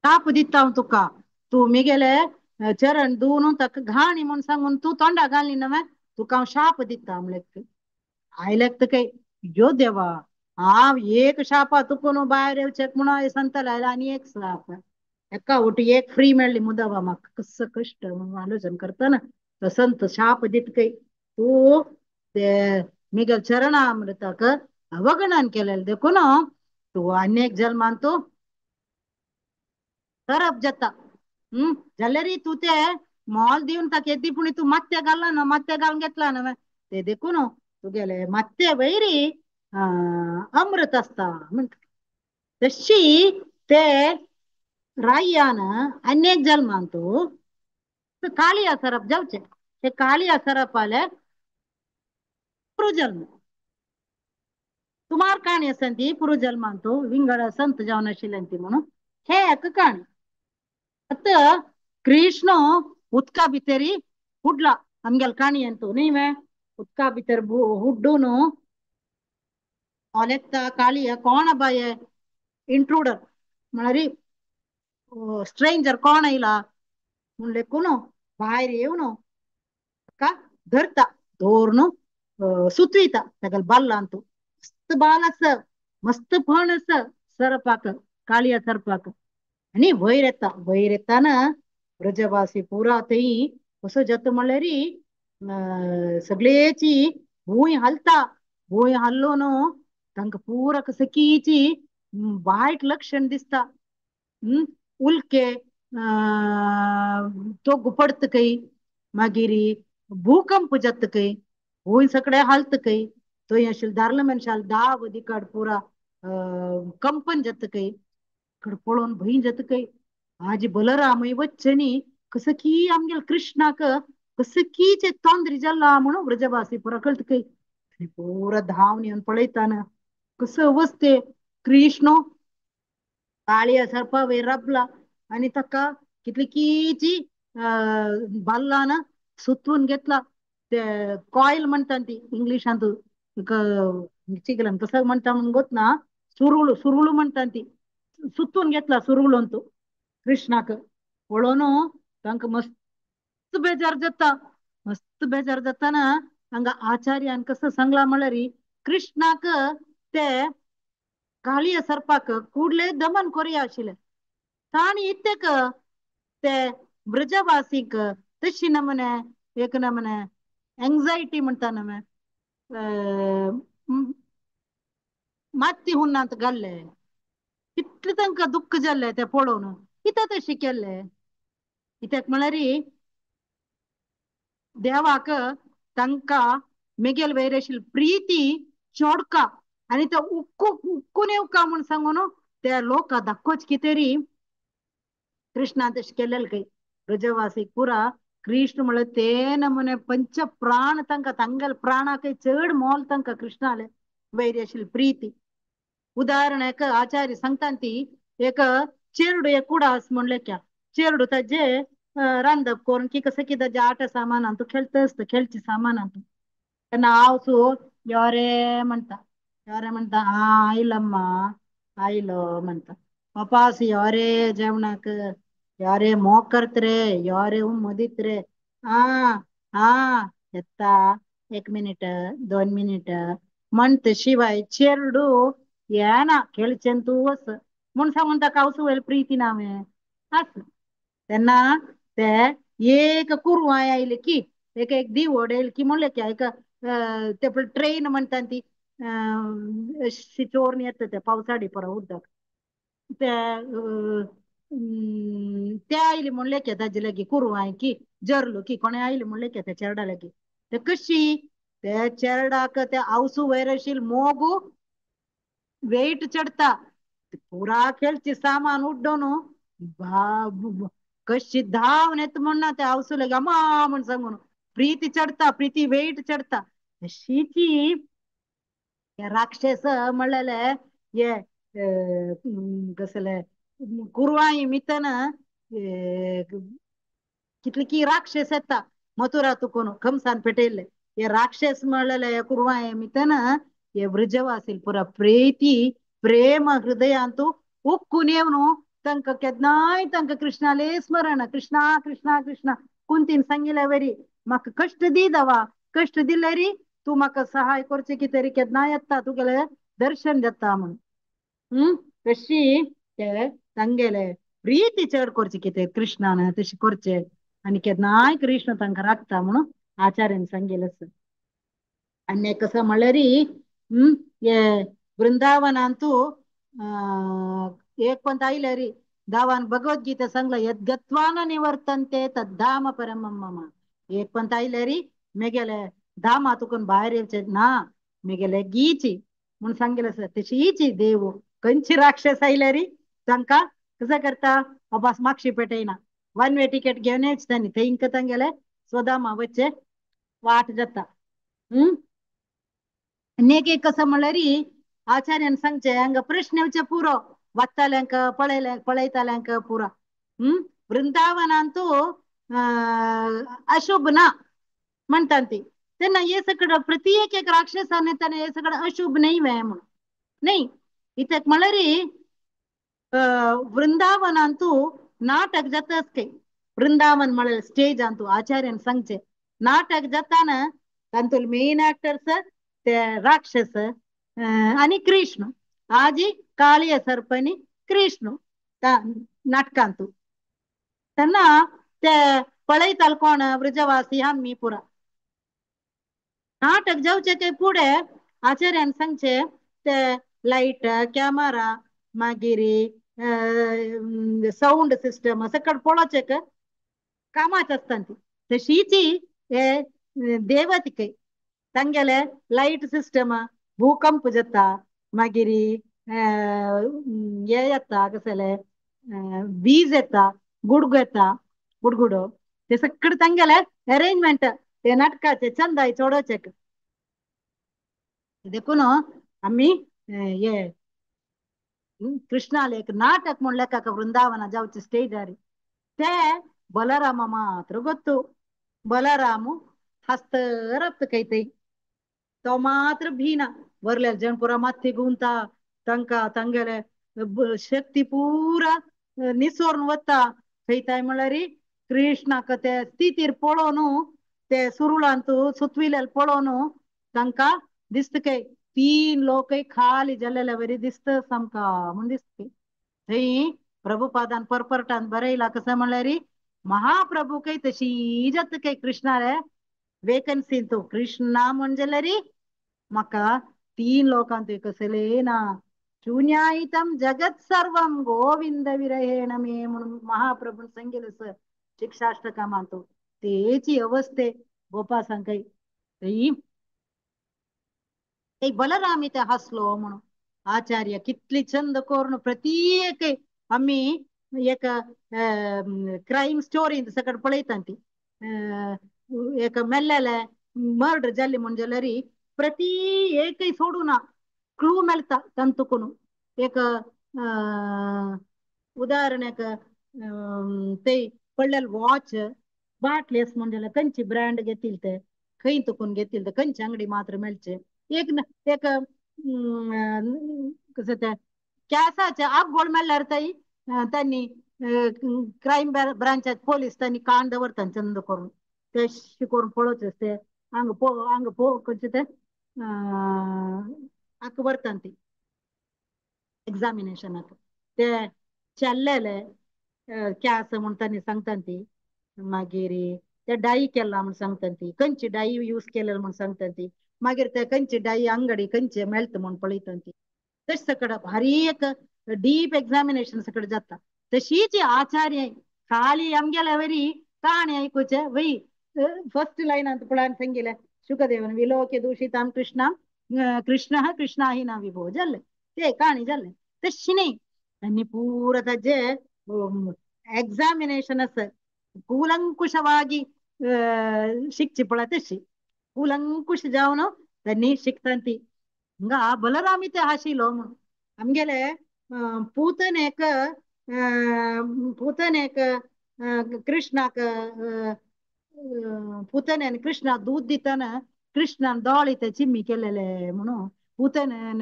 S1: ताप दिता हांव तुका तूं मिगेले चरण धुवन ताका घाणी म्हूण सांगून तूं तोंडा घाली न्हय तुका हांव शाप दिता म्हणलें. आयल्याक तुका यो देवा हांव एक शापा तुका न्हू भायर येवचें म्हणून संतला आयला आनी एक शाप एका वटी एक फ्री मेळ्ळी मुदावा म्हाका कसो कश्ट म्हणून आलोचन करतना तो संत शाप दित काय तूं ते मिगेल चरणामृताक अवगणन केलें देखून तूं अनेक जल्मान तूं सरप जाता. जाल्यार तूं ते मोल दिवन ताका येदी पूण तूं मात्या घालना ना मात्या घालून घेतला न्हय ते देखून तुगेले मात्या वयरी अमृत आसता म्हणटा. तशी ते राय्यान अनेक जल्मान तूं कालिया सरप जावचे ते कालिया सरपाले पुरुजल्म सुमार काणी आसा ती पुरुजल्मान तूं विंगड संत जावन आशिल्ले ती म्हणून हे एक काणी. आतां कृष्ण उदका भितरी हुडला आमगेले काणी अंतू न्ही वे उदका भितर हुड्डून ओलेत्ता कालिया कोण बाये इंट्रूडर म्हळ्यार स्ट्रेंजर कोण आयला म्हूण लेखून भायर येवन ताका धरता दवरून सुतविता ताका बाल्ला अंतू मस्त बाल आसा मस्त फण आसा सरपाक कालिया सरपाक आनी वयर येता. वयर येताना ब्रजवासी पुरा थंय कसो जाता म्हणल्यार सगळेची भूंय हालता. भूंय हाल्लो न्हू तांकां पुरा कसं कीची वायट लक्षण दिसता. उल्के तोग पडत खंय मागीर भूकंप जाता खंय भूंय सगळे हालत खंय थंय आशिल्ले दारले मनशाल दाव दिकाड पुरा कंपन जाता खंय कड पळोवन भंय जाता खंय. आजी बलरामय वच्चे न्ही कसं की आमगेले कृष्णाक कसं की ते तोंद्री जाला म्हणून ब्रजवासी पुरा कळटा खंय. पुरा धांवन येवन पळयताना कसं अवस्थे कृष्ण काळिया सर्पा वयर राबला आनी ताका कितली कीची बाल्लान सुतून घेतला. ते कॉयल म्हणटा ती इंग्लिशांत चिकलन कसं म्हणटा म्हणून गोत ना सुरुळू सुरुळू म्हणटा ती सुतून घेतला सुरुळून तू कृष्णाक पळोवन तांकां मस्त बेजार जाता. मस्त बेजार जाताना हांगा आचार्यान कसं सांगला म्हणल्यार कृष्णाक ते काळिया सर्पाक कुडले दमन कोरया आशिल्लें ताणी इत्तेक ते ब्रजवासीक तशी नमने एक नमने एंग्जायटी म्हणटा नमे माती हुन्नांत घाल्ले कितले तांकां दुख्ख जाल्लें तें पळोवन कितें तशें केल्लें कित्याक म्हळ्यार देवाक तांकां मेगेल वयर आशिल्ली प्रिती चोडका आनी ते उक्कू उक्कून येवका म्हूण सांगून ते लोक दाखोवच कितें कृष्णान तशें केल्लें खंय ब्रजवासीक पुरा कृष्ण म्हळ्यार ते नमुने पंच प्राण तांकां तांगेले प्राणाकय चड मोल तांकां कृष्णाले वयर आशिल्ली प्रिती. उदाहरण एक आचार्य सांगता ती एक चेरडू एक कुडा आसा म्हणलें क्या चेरडू ताजे रांदप करून की कसं की ताजे आटा सामान तूं खेळटा आसता खेळचे सामान तूं तेन्ना हांव सो यो रे म्हणटा यो रे म्हणटा आं आयलम्मा आयलो म्हणटा पपास यो रे जेवणाक यो रे मोग करत रे यो रे उम्मो दीत रे आं आं येता एक मिनीट 2 मिनीट म्हणत शिवाय चेरडू येना खेळचें तूं वच म्हूण सांगून ताका हांव वयर प्रिती ना हांवें आस. तेन्ना ते एक कुरवां आयली की एक एक दिवड आयली की म्हणलें की एक ते ट्रेन म्हणटा ती अशी चोरून येता ते पावसाडी परत उदक ते ते आयली म्हणलें की ताजे लागीं कुरवां की जरलो की कोणें आयली म्हणलें की त्या चेरडा लागीं ते कशी ते चेरडाक ते आवसू वयर आशिल्ले मोगू वेट चडता पुरा खेळची सामान उड्डोन कशी धांवन येता म्हणना ते आवसू लागीं अम्मा म्हूण सांगून प्रिती चडता प्रिती वेट चडता तशीची राक्षस म्हणलेले हे कसले कुरवां मितन कितले की राक्षस येता मथुरा तुकून कंसान पेटयल्ले हे राक्षस म्हणलेले कुरवां मितन हे ब्रजवासी पुरा प्रेती प्रेम हृदयांतू उक्कून येवन तांकां केन्नाय तांकां कृष्णाले स्मरण, कृष्णा कृष्णा कृष्णा. कुंतीन सांगिल्ले वरी म्हाका कश्ट दी दवा, कश्ट दिल्यारी तूं म्हाका सहाय करचें कितें केन्ना येता तुगेलें दर्शन जाता म्हणून. तशी ते तांगेले प्रीती चड करचे कितें कृष्णान तशें करचें आनी केन्नाय कृष्ण तांकां राखता म्हणून आचार्यान सांगिल्लें. आनी कसो म्हणल्यार हे वृंदावनांतू एक पंत आयल्यारी गांवान भगवद्गीता सांगला यद्गत्वान निवर्तन्ते तद्धाम परमं मम. एक पंत आयल्यारी मेगेले धामा तुकून भायर येवचें ना, मेगेले गीची म्हूण सांगिल्लें आसा. तशीच देव खंयची राक्षस आयल्यारी तांकां कसो करता अबास मागशी पेटयना, वन वे टिकेट घेवन येवचें तांणी थंय तांगेले स्वधामा वचचे वाट जाता. आनी एक एक कसो म्हणल्यार आचार्यान सांगचें हांगा प्रश्न येवचे पुरो वाचताल्यांक पळयल्या पळयताल्यांक पुरो. वृंदावनांतू अशुभ ना म्हणटात ती, तेन्ना हे सगळं प्रति एक एक राक्षसाने त्याने हे सगळं अशुभ नाही वे म्हणून नाही. इतक म्हणल्यार वृंदावनांतू नाटक जाता काय, वृंदावन म्हळ्यार स्टेज अंतू आचार्यान सांगचें नाटक जाताना तातूंत मेन ऍक्टर्स ते राक्षस आनी कृष्ण, आजी काळिय सर्प आनी कृष्ण नाटकांतू. तेन्ना ते पळयताले कोण वृजवासी आमी पुरा. नाटक जावचे ते फुडें आचार्यान सांगचें ते लायट कॅमेरा मागीर सावंड सिस्टम सगळें पळोवचें कामाच आसता ती. तशीच हे देवतिके तांगेले लायट सिस्टम भूकंप जाता मागीर हे येता कसले वीज येता गुडगु येता गुडगुडो ते सगळे तांगेले अरेंजमेंट ते नाटकाचे चंदाय चडोवचे. देखून आमी हे कृष्णाले एक नाटक म्हूण लेखक वृंदावना जावचे स्टेजार ते बलराम मात्र ಗೊತ್ತು. बलराम हस्त ಕೈತೈ तो मात्र भीना वरले जण पुरा माथी गुंता तांकां तांगेले शक्ती पुरा निसोरून वता. खंयताय म्हणल्यार कृष्णाक ते स्थितीर पळोवन ते सुरुळांत सुतविलेले पळोवन तांकां दिसता काय तीन लोकय खाली जाल्लेले वरी दिसता सामकां म्हूण दिसता. थंय प्रभुपादान परपरटान बरयला कसं म्हणल्यार महाप्रभू काय तशी जाता काय कृष्णाले वेकन्सी तो कृष्णा म्हणजे म्हाका तीन लोकांत कसले ना शून्यायितं जगत् सर्वं गोविंद विरहेण मे म्हणून महाप्रभून सांगितलं सर शिक्षाष्टकामांतो. तेची अवस्थे गोपा सांगय ते बलराम इथे हसलो म्हणून आचार्य कितली छंद करून प्रत्येक आम्ही एक क्राईम स्टोरी सगळं पळयता ती एक मेल्लेले मर्डर जाल्ली म्हूण जाल्यार प्रति एकय सोडू ना क्लू मेळटा तांतून. एक उदाहरणाक ते पडलेले वॉच बाटली अस म्हूण जाल्यार खंयची ब्रँड घेतील ते खंय तुकून घेतील ते खंयची अंगडी मात्र मेळचे. एक एक कसं ते कॅसाचे आगोळ मेळ्ळ्यार थंय त्यांनी क्राईम ब्रांचात पोलीस त्यांनी कान दवरता चंद करून ते करून पळोवचे ते हांगा पो हांगा पो खंयचे ते हाका व्हरता ती एग्जामिनेशनाक ते चल्लेले कॅस म्हूण तांणी सांगता ती. मागीर ते डाई केला म्हूण सांगता ती, खंयची डाई यूज केलेले म्हूण सांगता ती. मागीर ते खंयची डाई अंगडी खंयचे मेळटा म्हूण पळयता ती. तशें सगळं भारी एक डीप एग्जामिनेशन सगळं जाता. तशीच आचार्य खाली आमगेले वरी काणी आयकुचे वय फर्स्ट लायन अंत पळोवन सांगिल्लें शुकदेवन विलोके दूषितां कृष्णा कृष्ण कृष्णा ही ना विभो जाल्ले ते काणी जाल्ले. तशी न्ही आनी पुरा ताजे एग्जामिनेशन आसा ಕೂಲಂಕುಷವಾಗಿ ಶಿಕ್ಷೆ ಪಳ तशी ಕೂಲಂಕುಷ जावन त्यांनी शिकता ती. हांगा बलराम इथे आशिल्लो म्हणून आमगेले पूतनेक पूतनेक कृष्णाक पूतनेन कृष्णाक दूद दितना कृष्णान दोळे ते चिम्मी केलेले म्हणून पूतनेन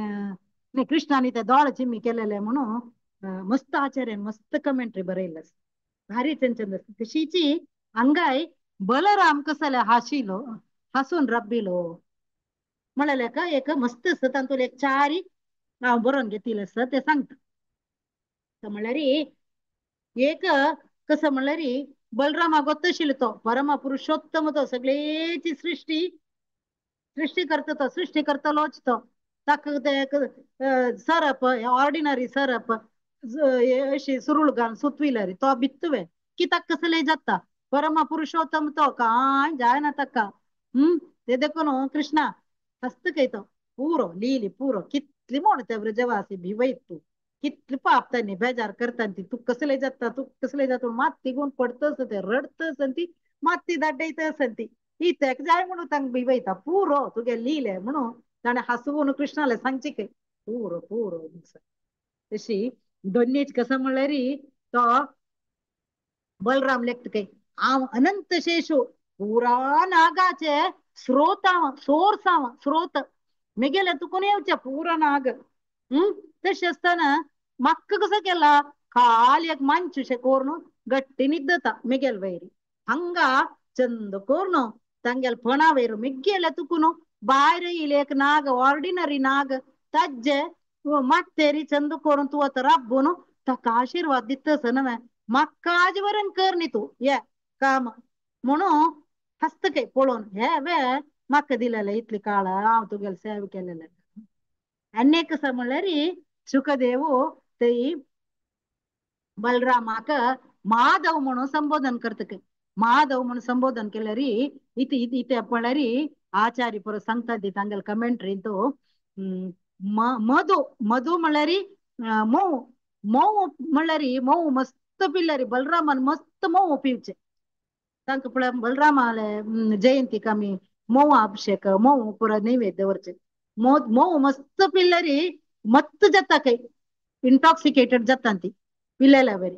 S1: कृष्णान ते दोळे चिम्मी केलेले म्हणून मस्त आचार्यान मस्त कमेंट्री बरयल्ली आसा, भारी चंद चंद आसा. तशीची हांगाय बलराम कसले हाशिलो हासून रब्बिलो म्हणलें का एक मस्त आसा, तातूंत एक चारी हांव बरोवन घेतिल्लें आसा तें सांगता. म्हणल्यार एक कसं म्हणल्यार बलरामा गोत्तशिल्लो तो परम पुरुषोत्तम, तो सगळेची सृष्टी सृष्टी करता, तो सृष्टी करतलोच तो. ताका ते सरप ऑर्डिनरी सरप अशी सुरूळ घालून सुतविल्यार तो भित्तवे की ताका कसले जाता, परम पुरुषोत्तम तो काय जायना ताका. ते देखून कृष्णा हस्त काय तो पुरो लिली पुरो कितली म्हण ते व्रजवासी भिवयत तूं कितली पाप तांणी बेजार करता ती, तूं कसले जाता तूं कसले जाता, मात तिगून पडतस ते रडतस आनी ती माती दाड्डयतस आनी ती ही तेका जाय म्हणून तांकां भिवयता पुरो तुगे लिले म्हणून ताणें हांसून कृष्णाले सांगचे काय पुरो पुरो. तशी दोन्हीच कसं म्हणल्यार तो बलराम लेखता काय हांव अनंत शेषू पुरा नागाचे स्रोत हांव, सोर्स हांव, स्रोत मेगेले तुकून येवचे पुरा नाग. तशें आसतना म्हाका कसो केला खाली एक मांचूशें करून गट्टी न्हिदता मेगेल वयर, हांगा चंद करून तांगेल फणा वयर मेगेले तुकून भायर येयले एक नाग ऑर्डिनरी नाग ताजे मात्तेरी चंद करून तूं आतां राबून ताका आशिर्वाद दितस न्हय म्हाका आज वरण कर न्ही तूं ये काम म्हणून हस्त काय पळोवन हे वे म्हाका दिलेले इतले काळ हांव तुगेले सेवा केलेले. आनी कसं म्हणल्यार सुखदेव ते बलरामाक माधव म्हणून संबोधन करता. माधव म्हणून संबोधन केल्यार इथे इथे म्हणल्यार आचार्य परत सांगता ती तांगेले कमेंट्रींत मधु मधु म्हणल्यार मोव मोव म्हणल्यार मोव मस्त पिल्यार बलरामान मस्त मोव पिवचे. तांकां पळय बलरामाले जयंतीक आमी मोव अभिषेक मोव पुरो नैवेद्य दवरचे. मोव मस्त पिल्यार मत्त जाता काय इंटॉक्सिकेटेड जाता ती पिलेल्या बरी.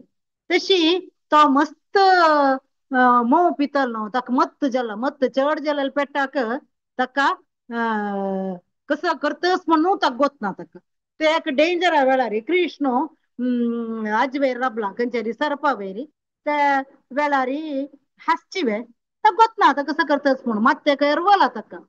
S1: तशी तो मस्त मोव पितलो न्हू ताका मत्त जाला मत्त चड जालेले पेटाक ताका कसो करतस म्हणून ताका गोतना ताका ते एक डेंजरा वेळार कृष्ण आजवेर राबला खंयच्यारी सरपा वयर त्या वेळार हासची वे ताका गोतना आतां कसो करतस म्हणून मात तेका एरवला ताका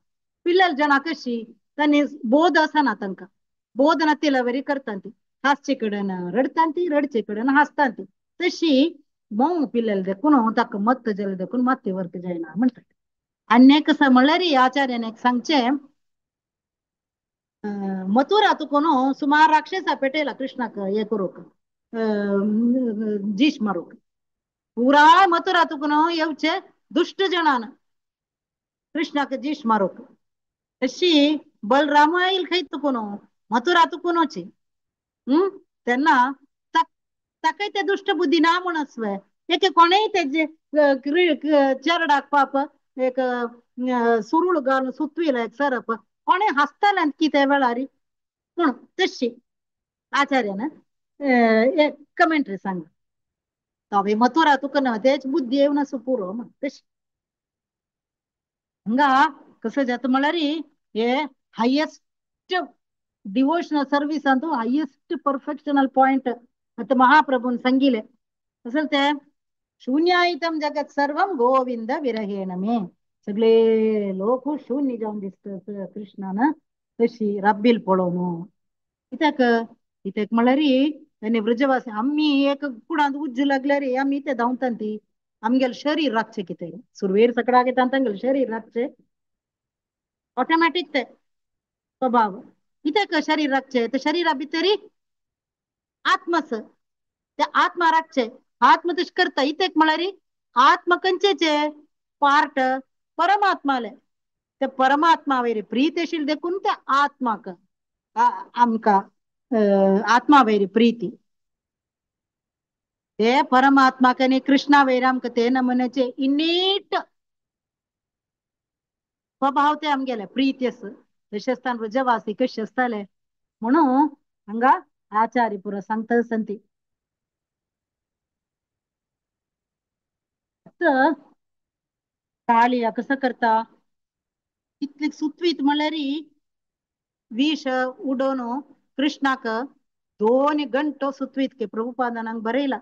S1: पिलेले जाणां कशी तांणी बोध आसना तांकां बोध नातिल्या वरी करता ती हासचे कडेन रडटा ती रडचे कडेन हासता ती. तशी मोव पिलेले देखून ताका मत्त जालें देखून माती वर्क जायना म्हणटात. आनी कसं म्हणल्यार आचार्यान एक सांगचें मथुरा तुकून सुमार राक्षसा पेटयला कृष्णाक हे करूंक जीश मारूंक पुराय मथुरा तुकून येवचे दुश्ट जणान कृष्णाक जीश मारूंक. तशी बलराम येयल खंय तुकून मथुरा तुकूनची तेन्ना ताकाय ते दुश्ट बुद्धी ना म्हण आसवे एक कोणेय तेजे चेरडाक पाप एक सुरूळ घालून सुतविला एक सरप कोणें हांसतालें की त्या वेळार म्हूण. तशी आचार्यान एक कमेंट्री सांग तो मथुरा तुका न्हय तेच बुद्धी येवन आसूं पुरो म्हण. तशी हांगा कसं जाता म्हणल्यार हे हायेस्ट डिवोशनल सर्विसांत हायेस्ट परफेक्शनल पॉयंट आतां महाप्रभून सांगिलें असल ते शून्यायितम जगत सर्वम गोविंद विरहेण मे सगळे लोक शून्य जावन दिसता कृष्णान तशी रब्बील पळोवन. कित्याक कित्याक म्हणल्यार आनी व्रजवासी आमी एक कुडांत उज्जू लागल्यार आमी ते धांवता ती आमगेलें शरीर राखचें कितें सुरवेर सगळ्याक येता तांगेलें शरीर राखचें ऑटोमॅटीक ते स्वभाव. कित्याक शरीर राखचें तर शरीरा भितरी आत्माच ते आत्मा राखचे आत्मा तशें करता. इतेक म्हळ्यार आत्मा खंयचेचे पार्ट परमात्माले ते परमात्मा वयर प्रीती आशिल्ली देखून ते आत्माक आमकां आत्मा वयर प्रीती ते परमात्माक आनी कृष्णा वयर आमकां ते नमुन्याचे इनेट स्वभाव ते आमगेले प्रीती आसा. तशें आसतना व्रजवासी कशें आसताले म्हणून हांगा आचार्य पुरो सांगता संती. काळिया कसं करता कितली सुतवीत म्हणल्यार विष उडोवन कृष्णाक दोन गंटो सुतवीत के प्रभुपादान बरयला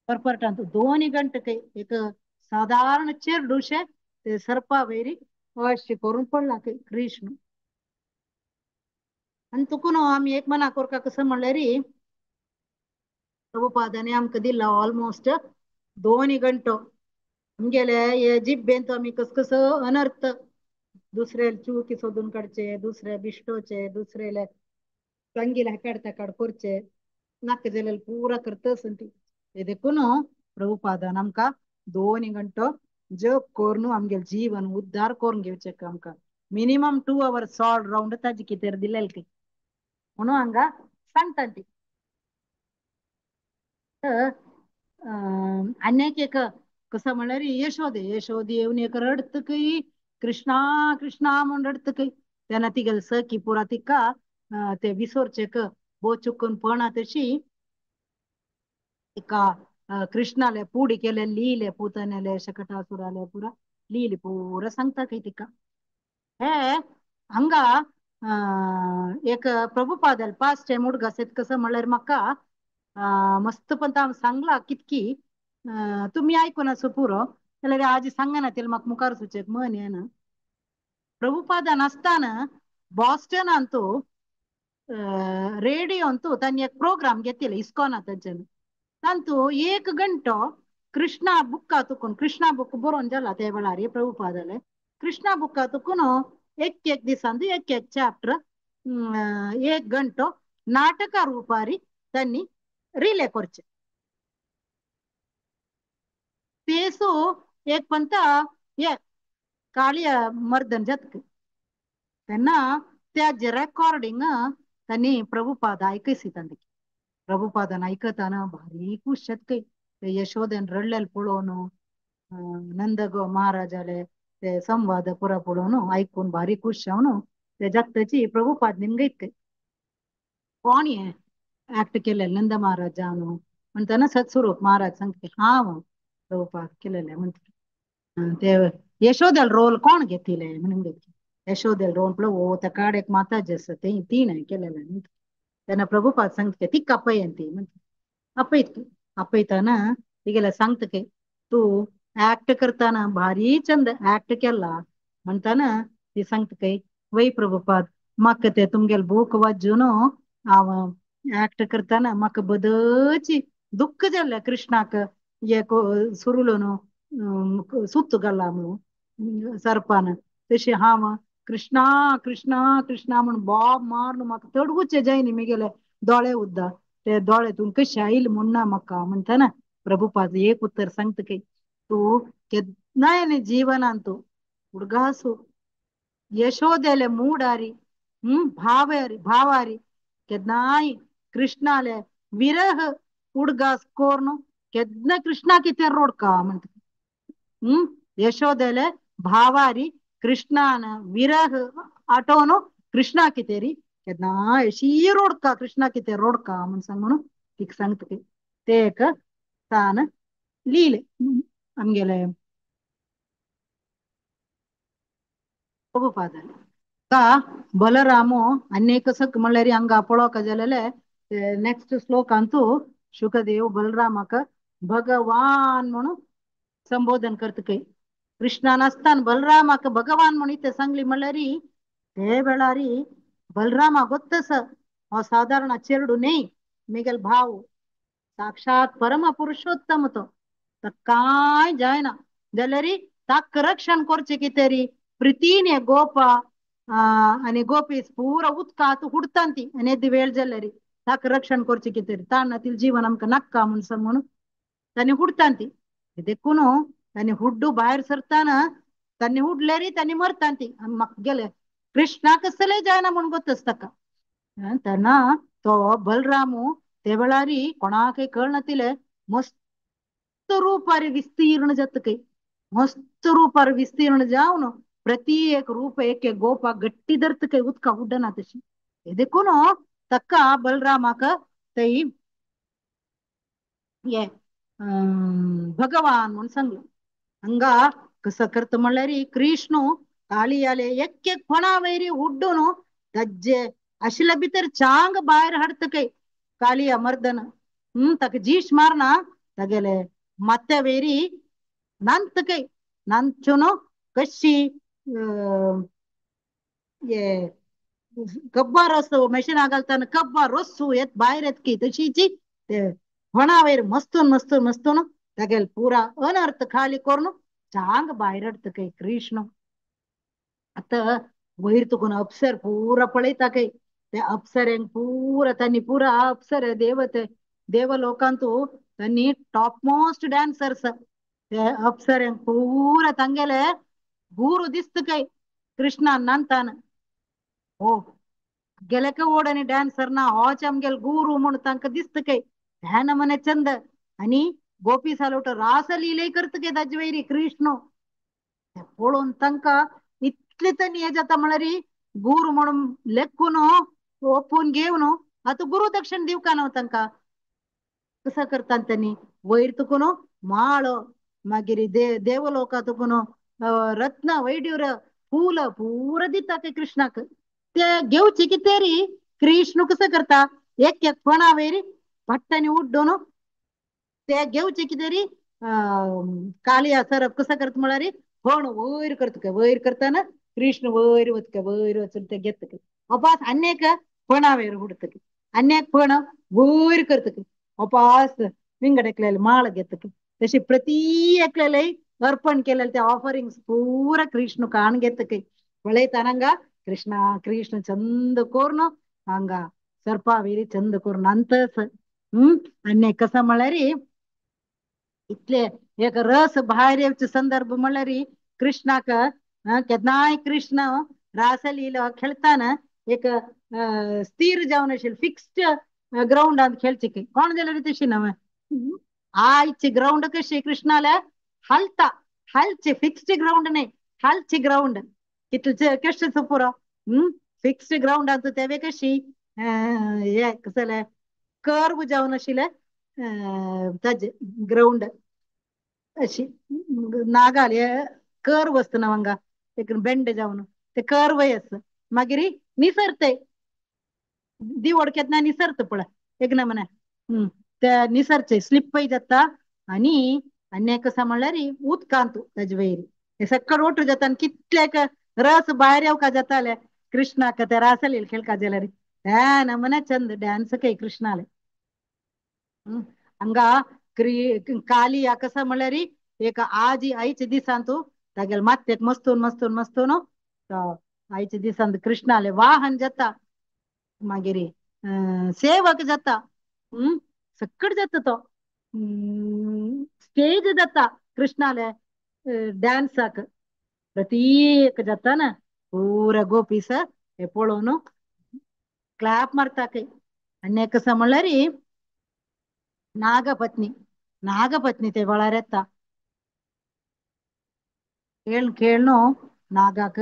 S1: परपरटांत दोन गंट के एक साधारण चेरडूशे ते सर्पा वैरी अशें करून पडला कृष्ण. आनी तुका न्हू आमी एक मना कोरका कसं म्हणल्यार प्रभुपादाने आमकां दिला ऑलमोस्ट 2 गंटो. आमगेले हे जिब्बेंत आमी कस कसो अनर्थ दुसऱ्या चुकी सोदून काडचे, दुसऱ्या बिश्टोचे, दुसऱ्याले तांगेले काडता काड करचे, नाका जाल्यार पुरा करतच ती. देखून प्रभुपादान आमकां 2 गंटो जप करून आमगेले जीवन उद्धार करून घेवचे आमकां. मिनिमम 2 आवर्स ऑल रावंड ताजे कितें दिलेले ती म्हणून हांगा सांगता ती. आनी एक कसं म्हणल्यार यशोदे, यशोदे येवन एक रडतकय कृष्णा कृष्णा म्हूण रडतकय तेन्ना तिगेले सखी पुरा तिका ते विसोरचेक बो चुकून पणा तशी तिका कृष्णाले पुडी केले लिहिले पुतण्याले शकटासुराले पुरा लिहिले पुरा सांगता खंय तिका. हे हांगा एक प्रभुपादल पास्ट टायम उडगास कसं म्हणल्यार म्हाका मस्त पण सांगला कितकी तुमी आयकून आसो पुरो जाल्यार आजी सांगना तेल म्हाका मुखार सुचेक मन येना. प्रभुपादान आसतना बॉस्टनांतू रेडियोंतू तांणी एक प्रोग्राम घेतिल्ले इस्कॉना तांच्यान. तांतू 1 गंटो कृष्णा बुक्का तुकून, कृष्णा बुक बरोवन जाला ते वेळार प्रभुपादाले कृष्णा बुक्का तुकून एक एक दिसांतू एक एक चॅप्टर 1 गंटो नाटका रुपारी त्यांनी रिले करचे. तेसू एक पंत ये काळिया मर्दन जातक तेन्ना त्याचे रेकॉर्डिंग त्यांनी प्रभुपाद आयकसी तांचे. प्रभुपादान आयकताना भारी खुश जातकय ते यशोदेन रडलेले पळोवन नंद महाराजाले ते संवाद पुरा पळोवन आयकून भारी खुश जावन ते जातची प्रभुपाद निमगयत कोण हे ऍक्ट केले नंद महाराज जावन म्हणटना सत्स्वरूप महाराज सांगता हांव प्रभुपाद केलेले म्हणटा. ते यशोदेल रोल कोण घेतिले म्हणून यशोदेल रोल पळय ओ त्या काड एक माताजी आसा ते तिणें केलेले म्हणटा. तेन्ना प्रभुपाद सांगता तिका आपय ती म्हणटा. आपयत आपयतना तिगेले सांगता की तूं ऍक्ट करताना भारी चंद ऍक्ट केला म्हणटाना ती सांगता की वय प्रभुपाद म्हाका ते तुमगेले बूक वाजून हांव ऍक्ट करताना म्हाका बदची दुःख जालें कृष्णाक एक सुरुलोन सुत्त घाला म्हणून सर्पान तशें हांव कृष्णा कृष्णा कृष्णा म्हूण बोब मारून म्हाका तडगुचे जायनी मिगेले दोळे उद्दा ते दोळे तूं कशें आयले म्हूण ना म्हाका म्हणटना प्रभुपाद एक उत्तर सांगता की तूं केन्नाय जीवनांत तूं उडगासू यशोदेले मूडारी भावारी भावारी केन्नाय कृष्णाले विरह उडगास कोरून केन्ना कृष्णा कितें रोडका म्हणटा. यशोदेले भावारी कृष्णान विरह आटोवन कृष्णा कितें केन्ना अशी रोडका कृष्णा कितें रोडका म्हूण सांग म्हणून तिका सांगता ते एक तान लिहिले आमगेले प्रभुपादाले. का बलरामो आनी कसक म्हणल्यार हांगा पळोवंक जालेले नेक्स्ट श्लोकांतू शुकदेव बलरामाक भगवान म्हणून संबोधन करता खंय. कृष्णान आसतना बलरामाक भगवान म्हणून इतें सांगली म्हणल्यार ते वेळारी बलरामा गोत्तस हो साधारण चेरडू न्ही मिगेल भाव साक्षात परम पुरुषोत्तम तो काय जायना जाल्यार ताक रक्षण करचें कितें प्रितीने गोपा आनी गोपी पुरा उदकांत हुडटात ती आनी येदी वेळ जाल्यार ताक रक्षण करचें कितें ताण तील जीवन आमकां नाका म्हूण सांग म्हणून तांणी हुडटात ती. देखून तांणी हुड्डू भायर सरताना तांणी हुडल्यारी तांणी मरतात ती म्हाका गेले कृष्णा कसले जायना म्हूण गोतस ताका. तेन्ना तो बलरामू ते वेळारी कोणाकय कळनातिले मस्त रूपारी विस्तीर्ण जाता खंय मस्त रूपार विस्तीर्ण जावन प्रति एक रूप एक एक गोपा गट्टी धरता खंय उदका उड्डना तशी. देखून ताका बलरामाक थंय हे भगवान म्हूण सांगलें. हांगा कसं करता म्हणल्यार कृष्ण काळियाले एक एक फणा वयरी उड्डून ताजे आशिल्ल्या भितर चांग भायर हाडटा काय कालिया मर्दन. ताका जीश मारना तागेले माथ्या वेरी नांत काय नांचून कशी हे कब्बा रस मशीना घालताना कब्बा रस्सू येत भायर येत की तशीची ते फणावेर मस्तून मस्तून मस्तून तागेले पुरा अनर्थ खाली करून चांग भायर हाडटा काय कृष्ण. आतां वयर तुकून अप्सर पुरा पळयता काय ते अप्सऱ्यांक पुरा तांणी पुरा अप्सर देवते देवलोकांतू तांणी टॉप मोस्ट डान्सर्स ते अप्सऱ्यांक पुरा तांगेले गुरू दिसता काय कृष्णान नांतान. हो गेले ओड आनी डान्सर ना होच आमगेले गुरू म्हूण तांकां दिसता काय ह्या नमने चंद. आनी गोपी सालोट रासलीले करता काय ताजे वयरी कृष्ण पळोवन तांकां इतले तांणी हें जाता म्हळ्यार गुरू म्हणून लेखून ओपून घेवन आतां गुरू दक्षिण दिवका न्हू तांकां. कसो करता तांणी वयर तुकून माळ मागीर देवलोका तुकून रत्न वैड्यूर फूल पुरा दिता ते कृष्णाक. ते घेवचे कितें री कृष्ण कसो करता एक एक फणा वयर पट्टांनी उड्डून ते घेवचे कितें री कालिया सरप कसो करता म्हळ्यार फण वयर करता काय वयर करतना कृष्ण वयर वता वयर वचून ते घेता अपास आनी एक फणा वयर उडता आनी एक फण वयर करता अपास विंगड एकल्याले माळ घेता तशी प्रति एकल्याले अर्पण केलेले ते ऑफरिंग्स पुरा कृष्ण काण घेता काय पळयता हांगा कृष्णा कृष्ण चंद करून हांगा सर्पा वेरी चंद करून अंतस. आनी कसो म्हळ्यार इतले एक रस भायर येवचे संदर्भ म्हळ्यार कृष्णाक केन्नाय कृष्ण रासलीला खेळताना एक स्थिर जावन आशिल्लें फिक्स्ड ग्रावंडांत खेळचे की कोण जाल्यार तशी न्हय आयची ग्रावंड कशी कृष्णाल्या हालता हालचे फिक्स्ड ग्रावंड न्हय हालची ग्रावंड कितले कशें पुरो. फिक्स्ड ग्रावंडांत तेवे कशी हे कसले कर्व जावन आशिल्लें ताजे ग्रावंड अशी नागाल हे कर्व आसता न्हू हांगा एक बेंड जावन ते कर्वय आसा मागीर निसरते दिवड केन्ना निसरता पळय एक नमूने ते निसरचे स्लिपय जाता. आनी आनी कसा म्हणल्यार उदकांत ताजे वयर हे सक्कड ओटू जाता आनी कितलेक रस भायर येवका जाताले कृष्णाक ते रासलील खेळका जाल्यार ह्या नमूने चंद डान्स काय कृष्णाले. हांगा कालिया कसो म्हणल्यार एक आजी आयच्या दिसांत तागेले माथ्याक मस्तून मस्तून मस्तून आयच्या दिसांत कृष्णाले वाहन जाता मागीर सेवक जाता सक्कड जाता तो स्टेज जाता कृष्णाले डान्साक प्रत्येक जाता ना पुरा गोपीस हे पळोवन क्लॅप मारता काय. आनी कसो म्हणल्यार नागपत्नी नागपत्नी ते वेळार येता खेळ खेळनो नागाक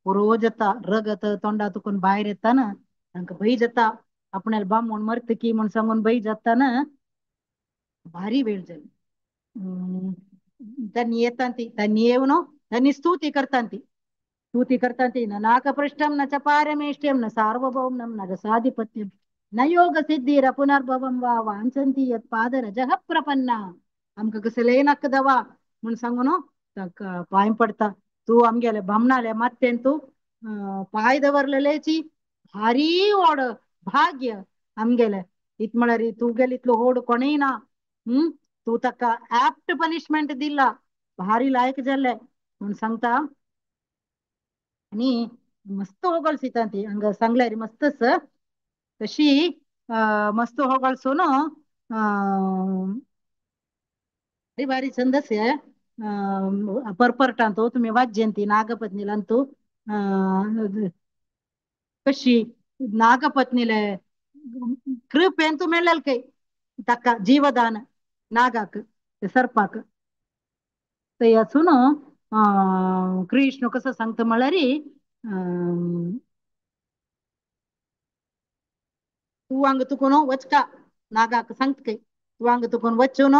S1: पुरो जाता रगत तोंडा तुकून भायर येता ना तांकां भंय जाता आपणाले बामूण मरता की म्हूण सांगून भंय जाता ना भारी वेळ जाली. तांणी येता ती तांणी येवन तांणी स्तुती करता ती स्तुती करता ती न नाकपृष्ठम न च पारमेष्ठ्यम न सार्वभौमम न रसाधिपत्यम न योग सिद्धीर पुनर्भवम वा वांछंती यत् पादरजः प्रपन्ना. आमकां कसलेय नाका दवा म्हूण सांगून ताका पांय पडटा तूं आमगेले बामणाले मात्तेन तूं पांय दवरलेलेची भारी व्हड भाग्य आमगेले इत म्हळ्यार तुगेले इतलो होड कोणूय ना. तूं ताका एप्ट पनिशमेंट दिला भारी लायक जाले म्हूण सांगता. आनी मस्त होगळसिता ती हांगा सांगल्यार मस्तच तशी मस्त होगळसून भारी भारी छंदस हे परपरटांत तुमी वाज्यंती नागपत्नीलांतू कशी नागपत्नीले कृपेन तूं मेळ्ळेल काय ताका जीवदान नागाक सर्पाक थंय आसून कृष्ण कसो सांगता म्हळ्यार तूं हांगा तुकून वचका नागाक सांगता काय तूं हांगा तुकून वचून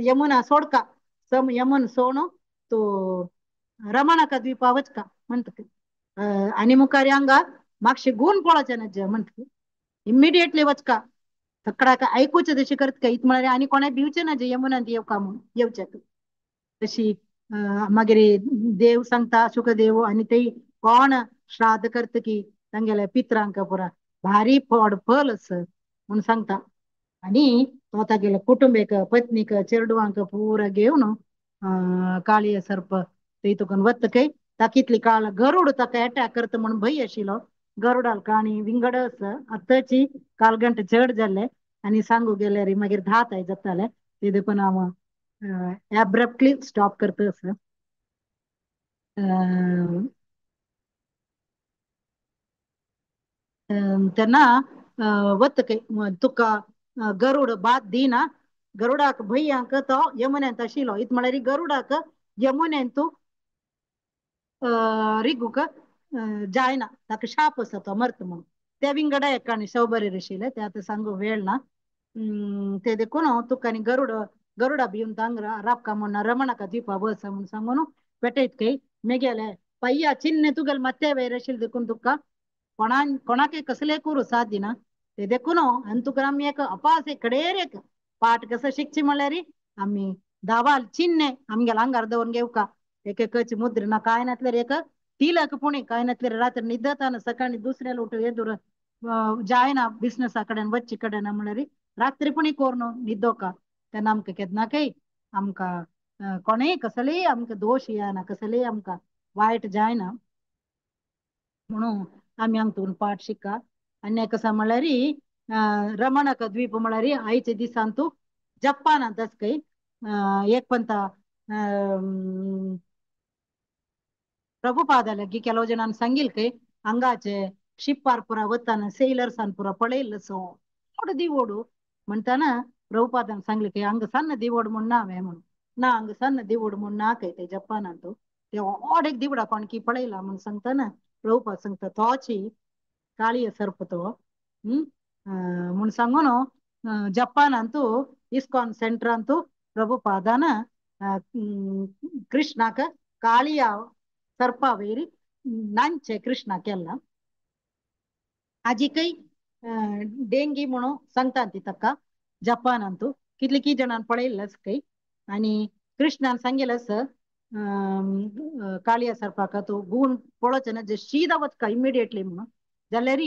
S1: यमुना सोडका सम यमुन सोण तो रमणका द्वीपा वचका म्हणटा आनी मुखार हांगा मातशें गुण पळोवचें ना म्हणटा इमिडिएटली वचका थकडाक आयकुचें तशें करत काय म्हळ्यार आनी कोणें भिवचें ना जे यमुनांत येवका म्हूण येवचें तशी मागीर देव सांगता शुकदेव आनी ते कोण श्राद्ध करता की तांगेल्या पित्रांक पुरा भारी फळ फल आस म्हूण सांगता. आनी तो तागेल्या कुटुंबेक पत्नीक चेडवांक पुरा घेवन काळी सर्प ते तुकून वत काय ताकीतली काळ गरुड ताका अटॅक करता म्हूण भंय आशिल्लो. गरुडाल काणी विंगड आसा आतांची कालगंट चड जाल्ले आनी सांगू गेल्यार मागीर 10 जाताले ते देखून हांव एब्रप्टली स्टॉप करता आसा. तेन्ना वत काय तुका गरुड बाद दिना गरुडाक भंयांक तो यमुन्यांत आशिल्लो इत म्हळ्यार गरुडाक यमुन्यांत रिगूक जायना ताका शाप आसा तो मरता म्हणून ते विंगड एकाणी सौबरी आशिल्ले ते आतां सांगू वेळ ना. ते देखून तुका आनी गरुड गरुडा भिवन तांग राबका म्हूण रमणाका द्वीपा बस म्हूण सांगून पेटयत काय मेगेले पय्या चिन्ने तुगेले माथ्या वयर आशिल्लें देखून तुका कोणाक कोणाकय कसले करूं साथ दिना ते देखून आनी तुका आमी एक अपास एक कडेर एक पाठ कसो शिकची म्हणल्यार आमी धावाल चिन्ने आमगेल्या आंगार दवरून घेवका एक एकच मुद्र ना काय नासल्यार एक तिलक पुणी काय नासल्यार रात्री न्हिदताना सकाळी दुसऱ्याला उठू येदूर जायना बिझनसा कडेन वच्चे कडेन म्हणल्यार रात्री पुणी कोरून न्हिदोका तेन्ना आमकां केन्ना काय आमकां कोणेय कसलेय आमकां दोश येना कसलेय आमकां वायट जायना म्हणून आमी हांगा पाठ शिका. आनी कसा म्हणल्यार रमणक द्वीप म्हणल्यार आयच्या दिसान तूं जपानांत आसा खंय एक पंता प्रभुपादा लागी ಕೆಲವು ಜನ सांगिल खंय हांगाचे शिप्पार पुरा वताना सेलर्सान पुरा पळयल्लो सो ओडू दिवोडू म्हणटाना प्रभुपादान सांगले की हांगा सन्न दिवोड म्हूण ना हांवें म्हणून ना हांगा सन्न दिवोड म्हूण ना खंय ते जपानांत ते ओड एक दिवडा कोणकी पळयला म्हूण सांगतना प्रभुपाद सांगता तोची काळी सर्प तो म्हूण सांगून जपानांतू इस्कॉन सेंटरांतू प्रभुपादान कृष्णाक काळिया सर्पा वयर नांचे कृष्णा केला. आजिकय डेंगी म्हणून सांगता ती ताका जपानांतू कितले की जाणान पळयल्लें खंय आनी कृष्णान सांगिल्लें आसा काळिया सर्पाक तूं गुण पळोवचें ना जे शीदा वचका इमिडिएटली म्हणून जाल्यार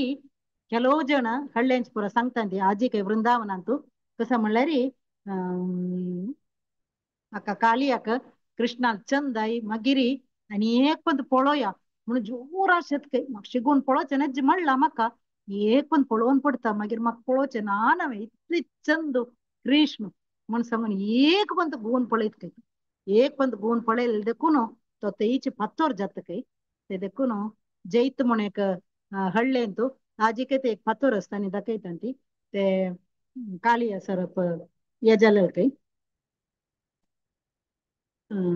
S1: ಕೆಲವು ಜನ ಹಳ್ಳಿಯಂಚ ಪೂರ सांगता आजी वृंदावनांतू कसं म्हणल्यार आका कालियाक कृष्णाक चंद आई मागीर आनी एक पण पळोवया म्हणून जोरात शेत म्हाका शिगून पळोवचें ना म्हणलां म्हाका एक पण पळोवन पडटा मागीर म्हाका पळोवचें ना हांवें इतली चंद कृष्ण म्हूण सांगून एक पण गुण पळयत खंय एक पण गुण पळयलें देखून तो तेची फातोर जाता खंय ते देखून जैत म्हूण एक हळ्ळेंतू आजिके ते एक फातोर आसता आनी दाखयता ती ते कालिया सरप हे जालें खंय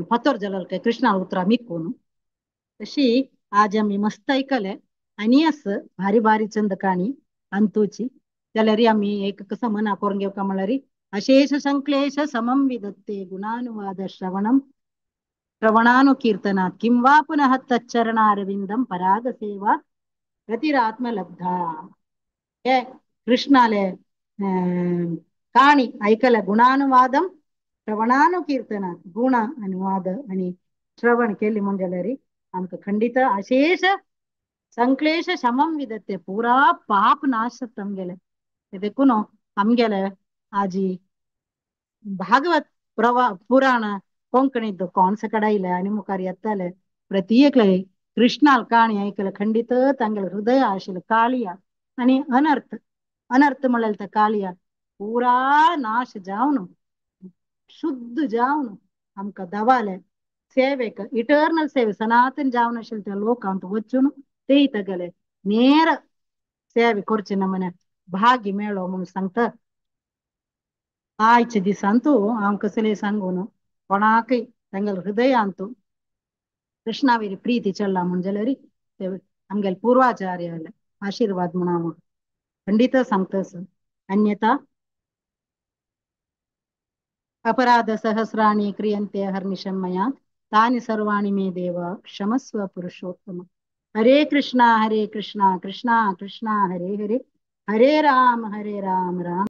S1: फातोर जालो काय कृष्णा उतरां मिकून तशी आज आमी मस्त आयकले आनी आस भारी भारी चंद काणी अंतूची जाल्यार आमी एक कसं मना करून घेवका म्हणल्यार अशेष संक्लेश समं विदत्ते गुणानुवाद श्रवणम श्रवणानुकीर्तनात् किं वा पुनः तच्चरणारविंदं पराग सेवा गतिरात्मलब्धा. हे कृष्णाले काणी ऐकले गुणानुवादम श्रवणानुकीर्तनात् गुण अनुवाद आणि श्रवण केली म्हूण जाल्यार आमकां खंडित अशेष संक्लेश शमं विदत्ते पुरा पाप नाश जाता आमगेले. ते देखून आमगेले आजी भागवत प्रवा पुराण कोंकणीत कोण सकड आयले आनी मुखार येताले प्रति एकले कृष्णाल काणी ऐकले खंडित तांगेले हृदय आशिल्ले काळिया आनी अनर्थ अनर्थ म्हणल्यार त्या काळिया पुरा नाश जावन शुद्ध जावन आमकां दवाले सेवेक इटर्नल सेवे सनातन जावन आशिल्ले त्या लोकांत वचून तेय तागेले ನೇರ सेवे करचे नमने भाग्य मेळो म्हणून सांगता. आयच्या दिसांतू हांव कसलें सांगून कोणाकय तांगेले हृदयांतू कृष्णावेली प्रीती चल्ला म्हूण जाल्यार ते आमगेले पूर्वाचार्याले आशीर्वाद म्हूण हांव खंडीत सांगता. अन्यथा अपराध सहस्राणि क्रियन्ते अहर्निशं मया तानि सर्वाणि मे देव क्षमस्व पुरुषोत्तम. हरे कृष्णा कृष्णा कृष्णा हरे हरे, हरे राम राम राम।